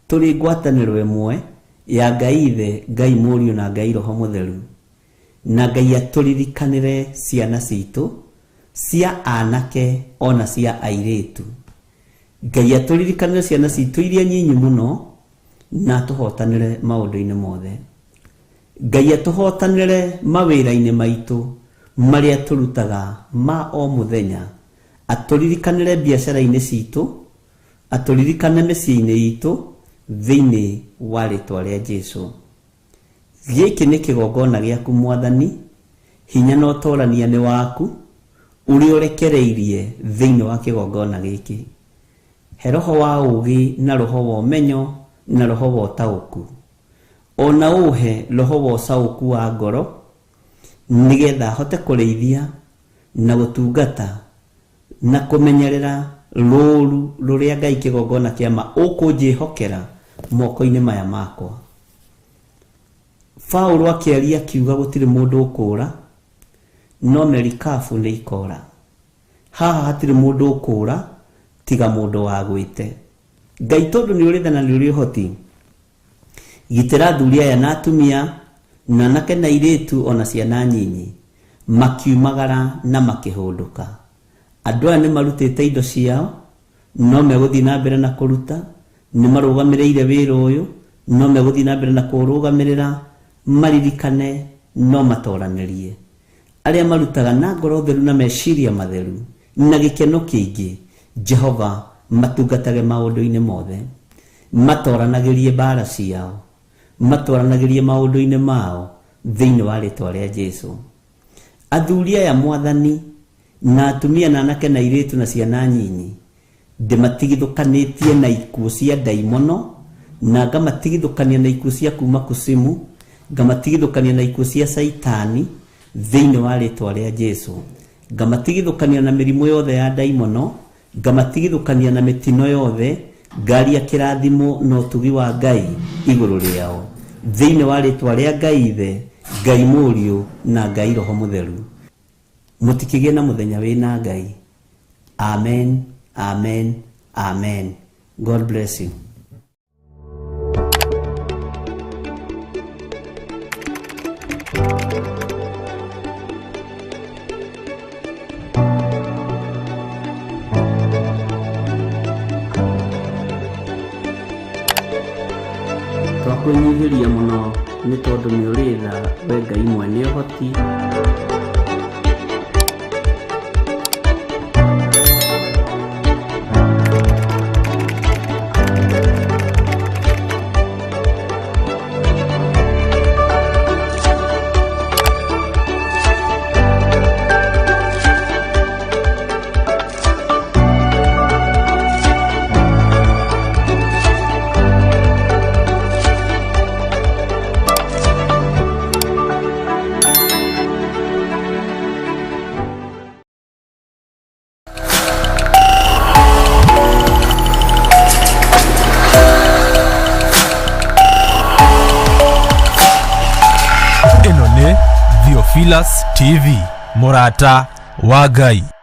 C: tũrĩ ngwatanĩro ĩmwe ya Ngai Ithe, Ngai Mũriũ na Ngai Roho Mũtheru, na Ngai atũririkanĩre ciana citũ cia anake ona cia airĩtu. Ngai atũririkanĩre ciana citũ iria nyinyi mũno na atũhotanĩre maũndũ-inĩ mothe. Ngai atũhotanĩre mawĩra-inĩ maitũ marĩa tũrutaga ma o mũthenya, atũririkanĩre biacara-inĩ citũ, atũririkane mĩciĩ-inĩ itũ thĩinĩ wa rĩtwa rĩa Jesu. Gĩkĩ nĩ kĩgongona gĩaku Mwathani, hinya na ũtorania nĩ waku ũrĩa ũrekereirie thĩinĩ wa kĩgongona gĩkĩ. He roho wa ũũgĩ na roho wa ũmenyo na roho wa ũtaũku, ona ũhe roho wa ũcaũku wa ngoro, nĩgetha hote kũrĩithia na gũtungata na kũmenyerera rũũru rũrĩa Ngai kĩgongona kĩa ma ũkũnjĩhokera moko-inĩ maya makwa. Paũlũ akĩaria akiuga gũtirĩ mũndũ ũkũũra, no merikabu nĩ ikora. Haha hatirĩ mũndũ ũkũũra tiga mũndũ wagwĩte. Ngai tondũ nĩ ũrĩ tha na nĩ ũrĩ ũhoti, gitĩra athuri aya na atumia na anake na airĩtu ona ciana nyinyi, makiumagara na makĩhũndũka. Andũ aya nĩ marutĩte indo ciao, no megũthiĩ na mbere na kũruta, nĩ marũgamĩrĩire wĩra ũyũ, no megũthiĩ na mbere na kũũrũgamĩrĩra, maririkane no matoranĩrie. Arĩa marutaga na ngoro theru na meciria matheru na gĩkeno kĩingĩ, Jehova matungatage maũndũ-inĩ mothe, matoranagĩrie mbara ciao, matwaranagĩrie maũndũ-inĩ mao thĩinĩ wa rĩtwa rĩa Jesu. Athuri aya Mwathani na atumia na anake na airĩtu na ciana nyinyi, ndĩmatigithũkanĩtie na ikuũ cia ndaimono, na ngamatigithũkania na ikuũ cia kuma kusimu, ngamatigithũkania na ikuũ cia Saitani thĩinĩ wa rĩtwa rĩa Jesu, ngamatigithũkania na mĩrimũ yothe ya ndaimono, ngamatigithũkania na mĩtino yothe, ngaria kĩrathimo na ũtugi wa Ngai igũrũ rĩao thĩinĩ wa rĩtwa rĩa Ngai Ithe, Ngai Mũriũ na Ngai Roho Mũtheru. Mũtikĩgĩe na mũthenya wĩna Ngai. Amen, amen, amen. God bless you. Twakwĩnyihĩria mũno nĩ tondũ nĩ ũrĩ tha we Ngai mwene ũhoti.
A: Theophilus TV, mũrata wa Ngai.